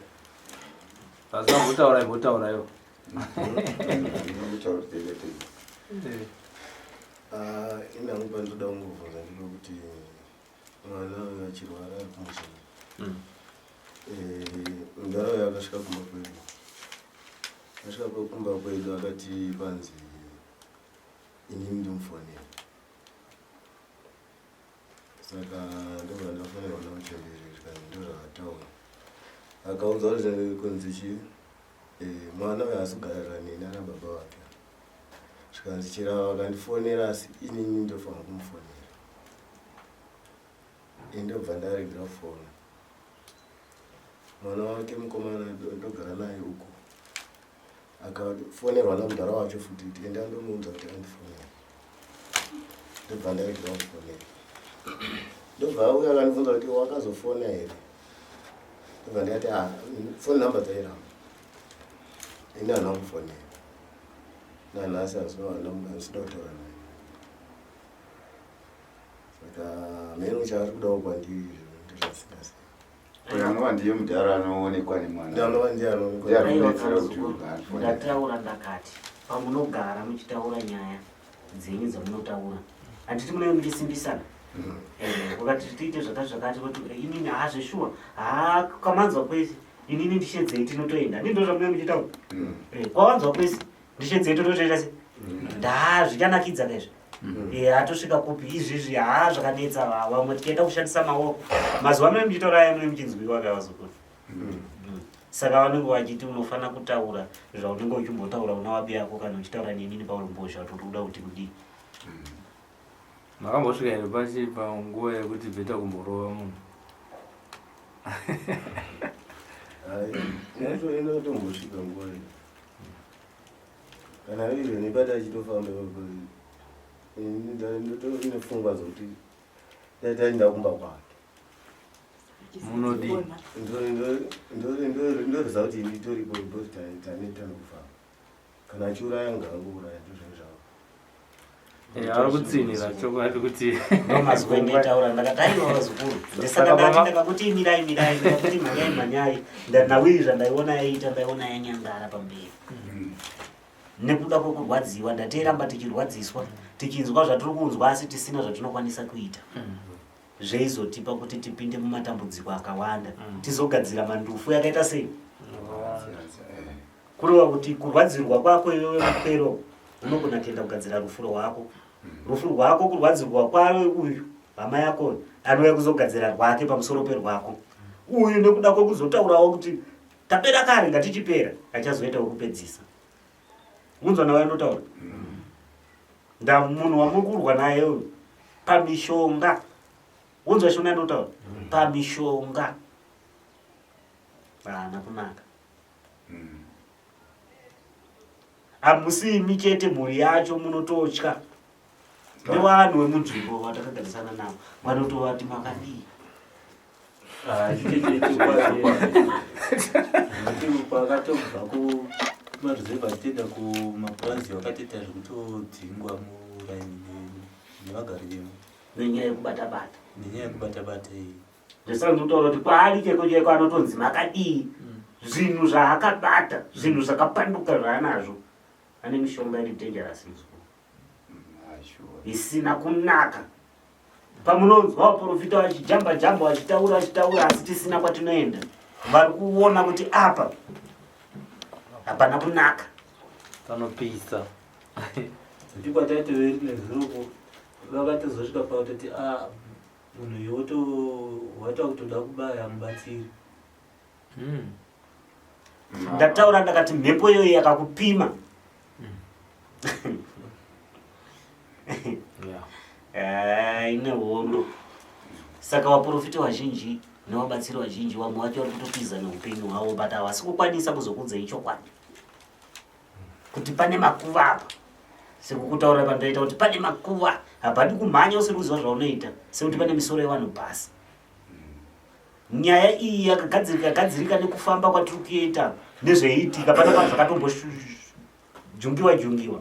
vasina kumbotaura imbotauraiwo eh. Ah, ini hangu pandoda kungobvunza ndepekuti mwana uyo achirwara ari kumusha mm. eh, mudhara uyo akasvika kumba kwedu asvika kumba kwedu akati panzi inini ndimufonera saka ndobva ndafonerwa namuchembere zvikanzi ndozvaataura akaudza kuti kunzi chii eh, mwana uyo haasi kugarira neni ana baba vake zvikanzi chirava akandifonera asi inini ndofanira kumufonera ini ndobva ndaregera kufona mwana wake mukomana ndogara naye uko akafonerwa namudhara wacho futi kuti enda ndomuudza kuti andifonera ndobva ndaregera kufonera ndobva auya akandibvunza kuti wakazofona here ndobva ndikati ah, foni number dzairamba ini handina kufonera nanhasi handisida kutaura naye saka mheno chaari kudawo kwandiri ndozvasingazivi Uyo anova ndiye mudhara anoonekwa nemwana. Ndiye anova ndiye anoonekwa. Ndiye anobetsera kuti uyu Ndataura ndakati pamunogara muchitaura nyaya dzenyu dzamunotaura handiti munenge muchisimbisana mm. eh, wakati tiite zvakati zvakati kuti eh, inini haa zveshuwa haa kamanzwa kwese inini ndishedzei tinotoenda ndi ndozvamunenge muchitaura mm. eh, kwawanzwa kwese ndishedzei tototoita se mm. ndaa zvichanakidza kaizvi mm. eh, atosvika kupi izvizvi haa zvakanetsa vamwe tichaita kushandisa maoko mazuva ano muchitaura aya mune muchinzwiwa kavazukuru mm. saka vanenge vachiti unofanira kutaura zvaunenge uchimbotaura una wabi yako kana uchitaura nenini paurumbozha kuti uri kuda kuti kudii Makambosvika here pachi panguva yekuti bheta kumborova munhu? Inotombosvika nguva iyo. Kana izvo nepata achitofamba ine pfungwa dzokuti dai taenda kumba kwake. Munodii? Ndoriziva kuti nditoripo because taneta nokufamba. Kana achiuraya ngaangouraya ndozvinhu zvavo. Eh, ari kutsinhira chokwadi kuti ndomazwi endaitaura ndakati aiwa vazukuru ndisaka ndati ndakakuti mirai mirai ndakakuti mhanyai mhanyai ndanawiri zvandaiona yaita ndaiona yanyangara pamberi mm. nekuda kwekurwadziwa ndateiramba tichirwadziswa tichinzwa zvatiri kunzwa asi tisina zvatinokwanisa kuita mm. zveizotipa kuti tipinde mumatambudziko akawanda mm. tizogadzira mandufu yakaita sei Kureva kuti kurwadzirwa kwako iwewe mupwero unogona kuenda kugadzira rufu rwako. Rufu rwako kurwadzirwa kwawe uyu hama yako anouya kuzogadzira rwake pamusoro perwako. Uyu nekuda kwekuzotaurawo kuti tapera kare ngatichipera achazoita wekupedzisa. Unzwa nawe anotaura? Nda munhu wamuri kurwa naye uyu pamishonga. Unzwa shona ndotaura? Pamishonga. Haana kunaka. Hamusi imi chete mhuri yacho munototya nevanhu vemunzvimbo vatakagarisana navo vanotovati makadii pakatobva kumaruzevha achitoenda kumapurazi vakatoita zvekutodzingwa muraini nevagari vemo nenyaya yekubata bata nenyaya yekubata bata iyi Ndisandikutaura kuti kwaari cheko cheko anotonzi makadii zvinhu zvaakabata zvinhu zvakapanduka zvaanazvo ane mishonga iri dangerous muzukuru isina kunaka pamunonzwa vaprofita vachijamba jamba vachitaura vachitaura asi tisina kwatinoenda vari kuona kuti apa hapana kunaka panopisa ndipo taitove nezuro vakatozosvika pakutoti ah, Munhu uyu woto waita kutoda kubaya mubatsiri. Mm. Ndataura ndakati mhepo iyoyo yakakupima. Yeah. Eh, ine hondo. Saka vaprofita vazhinji nevabatsiri vazhinji vamwe vacho vari kutotiza neupenyu hwavo but havasi kukwanisa kuzokuudzai chokwadi. kuti pane makuva apa sekukutaura pandoita kuti pane makuva hapadi kumhanya usiri kuziva zvaunoita sekuti pane misoro yevanhu pasi. Nyaya iyi yakagadzirika gadzirika nekufamba kwatiri kuita nezveiitika panapa zvakatombojungiwa jungiwa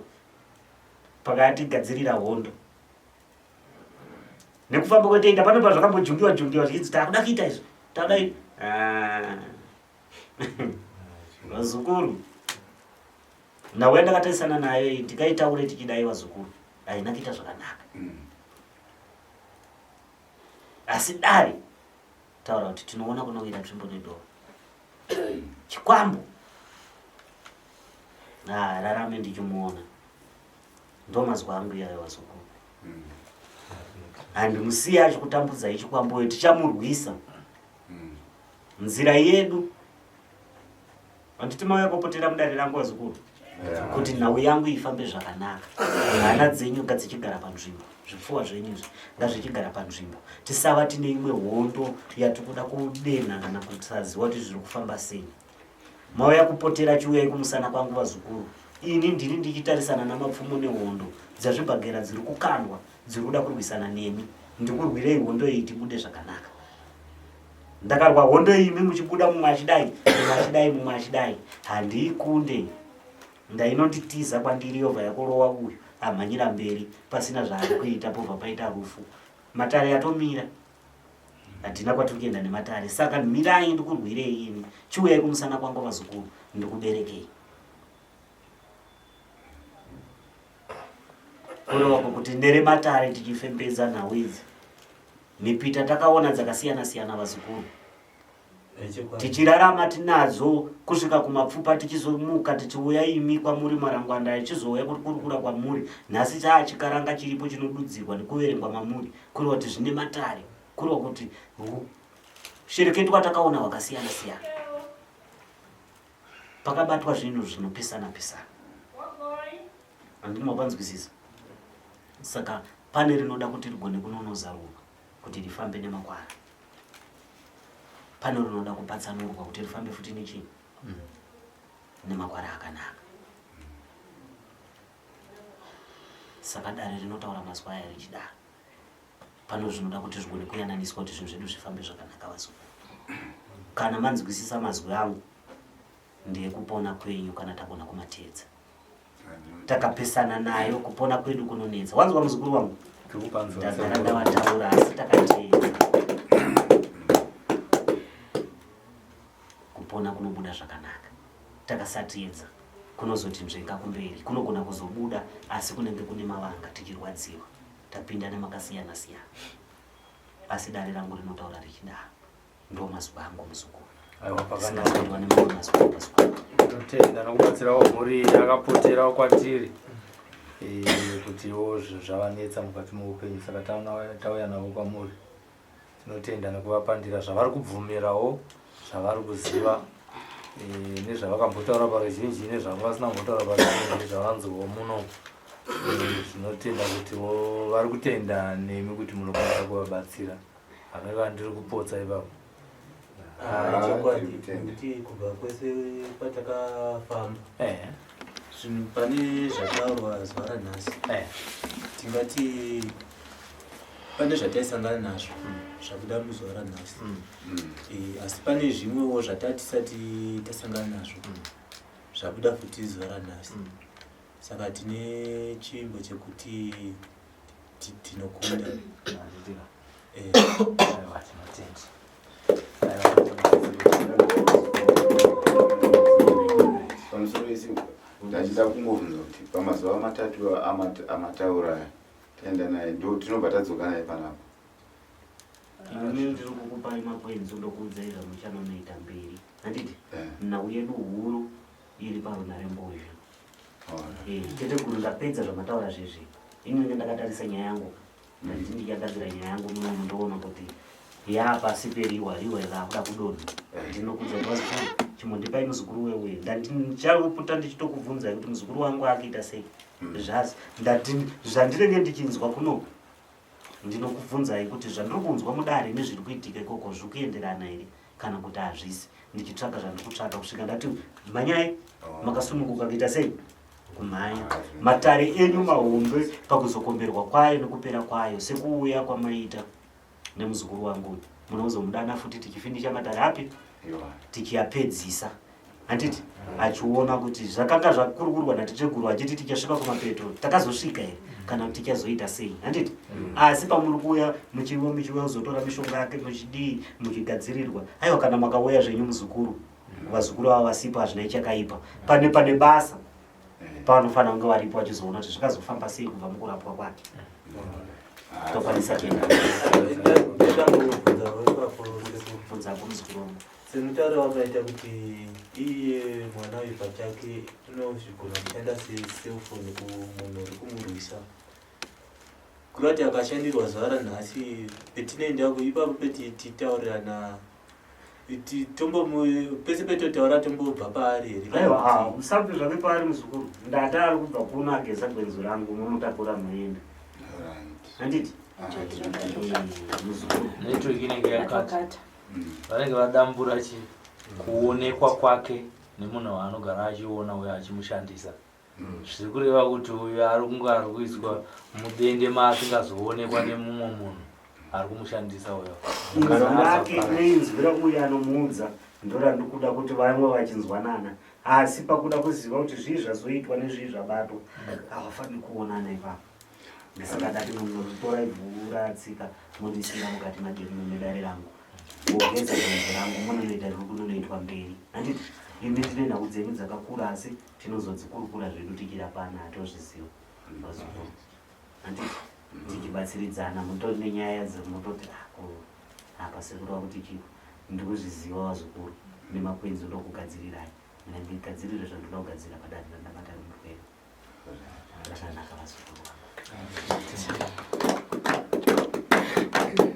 pakatigadzirira hondo nekufamba kwetoita panapa zvakambojungiwa jungiwa zvichinzi takuda kuita izvi takuda ah. vazukuru nhau yandakatarisana nayo iyi tikaitaure tichidai vazukuru haina kuita zvakanaka mm. Asi dare taura kuti tinoona kunowira tsvimbo nedoro. Chikwambo. Ah, rarame ndichimuona. Ndo mazwi angu iyayo vazukuru. Handimusiye achikutambudzai chikwambo uyo tichamurwisa. Nzira yedu Handiti mauya kopotera mudare rangu vazukuru kuti nhau yangu ifambe zvakanaka. Hana dzenyu ngadzichigara panzvimbo, zvipfuwa zvenyu izvi ngazvichigara panzvimbo. Tisava tine imwe hondo yatikuda kudenha kana kusaziva kuti zviri kufamba sei. Mauya kupotera chiuyai kumusana kwangu vazukuru. Ini ndini ndichitarisana namapfumo nehondo dzazvibhagera dziri kukandwa dziri kuda kurwisana nemi. Ndikurwirei hondo iyi tibude zvakanaka. Ndakarwa hondo imi muchibuda mumwe achidai mumwe achidai mumwe achidai handiikunde ndainonditiza kwandiri yobva yakorowa uyu amhanyira mberi pasina zvaari kuita pobva paita rufu matare atomira hatina kwatiri kuenda nematare saka mirai ndikurwirei ini chiuyai kumusana kwangu vazukuru ndikuberekei kureva kuti nerematare tichifembedza nhau idzi Mipita takaona dzakasiyana siyana vazukuru. Tichirarama tinadzo kusvika kumapfupa tichizomuka tichiuya imi kwamuri marangwanda achizouya kurikura kwamuri. Nhasi chaa chikaranga chiripo chinodudzirwa nekuverengwa mamuri kureva kuti zvine matare kureva kuti shereketwa takaona hwakasiyana siyana. Pakabatwa zvinhu zvinopesana pesana. Handini mapanzwisisa. Saka pane rinoda kuti rigone kunonozarurwa kuti rifambe nemakwara. Pane rinoda kupatsanurwa kuti rifambe futi nechii? Mm. Nemakwara akanaka. Saka dare rinotaura mazwi aya richidaro. Pano zvinoda kuti zvigone kuyananiswa kuti zvinhu zvedu zvifambe zvakanaka vazukuru. Kana manzwisisa mazwi angu ndeyekupona kwenyu kana tagona kumateedza. Takapesana nayo kupona kwedu kunonetsa. Wanzwa muzukuru wangu? Ndagara ndavataura asi takateedza. Kupona kunobuda zvakanaka. Takasateedza kunozoti nzvenga kumberi kunogona kuzobuda asi kunenge kune mavanga tichirwadziwa tapinda nemakasiyana siyana asi dare rangu rinotaura richidaro. Ndo mazwi angu muzukuru. Aiwa pakanaka. Singazondwa nemamwe mazwi mazwi. Tinotenda nokubatsirawo mhuri yakapoterawo kwatiri eh, kutiwo zvinhu zvavanetsa mukati meupenyu saka tauya navo kwamuri. Tinotenda nekuvapandira zvavari kubvumirawo zvavari kuziva eh, nezvavakambotaura paruzhinji nezvanga vasina kumbotaura paruzhinji zvavanzwawo muno. Eh, Tinotenda kutiwo vari kutenda nemi kuti munokwanisa kuvabatsira. Hameno vandiri kupotsa ipapo. Ah, chokwadi nekuti kubva kwese kwatakafamba eh. zvinhu pane zvataurwa zuva ranhasi eh. tingati pane zvataisangana nazvo mm. zvabuda muzuva ranhasi mm. eh, asi pane zvimwewo zvatatisati tasangana nazvo mm. zvabuda futi zuva ranhasi saka tine chivimbo chekuti tinokunda eh. Pamusoro isi ndachida kungobvunza kuti pamazuva matatu amataura aya taenda naye ndo tinobva tadzoka naye panapa. Ini ndiri kukupai makwenzi ndokuudzai zvamuchanonoita mberi handiti Eh. nhau yedu huru iri parunhare mbozha Eh, tete guru ndapedza zvamataura zvezvi ini ndenge ndakatarisa nyaya yangu ndanditi ndichagadzira nyaya yangu munomu ndoona kuti yaapasi periwa riwa raakuda kudonha ndinokudza kuti vazukuru chimondipai muzukuru wewe ndandichaputa ndichitokubvunzai kuti muzukuru wangu akuita sei zvazi ndati zvandinenge ndichinzwa kunoku ndinokubvunzai kuti zvandiri kunzwa mudare nezviri kuitika ikoko zviri kuenderana here kana kuti hazvisi ndichitsvaga zvandiri kutsvaga kusvika ndati mhanyai oh. makasununguka kuita sei kumhanya matare enyu mahombe pakuzokomberwa kwayo nekupera kwayo sekuuya kwamaita nemuzukuru wangu uyu Munozomudana futi tichifindisha matare api tichiyapedzisa handiti achiona kuti zvakanga zvakurukurwa natecheguru achiti tichasvika kumapeto takazosvika here kana kuti tichazoita sei handiti asi pamuri kuuya muchiuya muchiuya kuzotora mishonga yake muchidii muchigadzirirwa aiwa kana makauya zvenyu muzukuru vazukuru ava vasipo hazvina chakaipa pane pane basa pavanofanira kunge varipo vachizoona kuti zvakazofamba sei kubva mukurapwa kwake tokwanisa kuenda bvunzako muzukuru wangu Semutauro wakaita kuti iye mwana uyu pachake unozvigona kushanda seselfoni kumunhu uri kumurwisa kureva kuti akashandirwa zuva ranhasi petinoenda ipapo petitaurirana pese petotaura tombobva paari here aiwa ah, usabve zvake paari muzukuru ndati ari kubva kuno ageza gwenzi rangu munotakura muenda handiti muzukuru network inenge yakata vanenge vadambura chi kuonekwa kwake nemunhu waanogara achiona uyo achimushandisa zviri kureva kuti uyu ari kunge ari kuiswa mudende maasingazoonekwa nemumwe munhu ari kumushandisa uyo Inzwi rake neinzwi rauyo anomuudza ndorandikuda kuti vamwe vachinzwanana asi pakuda kuziva kuti zvii zvazoitwa nezvii zvabatwa havafaniri kuonana ipapo ndisakadati munotora ivhu ratsika mondisira mukati madare rangu wogeza gwenzi rangu munonoita riri kunonoitwa mberi handiti imi tine nhau dzenyu dzakakura asi tinozodzikurukura zvedu tichirapana hatozviziva vazukuru handiti tichibatsiridzana mutori nenyaya dzemutoti ako ah, apa sekuru vakuti chiko ndikuzviziva vazukuru nemakwenzi ndokugadzirirai mina ndigadzirire zvandoda kugadzira padare randabata remurwere rakanaka vazukuru vangu.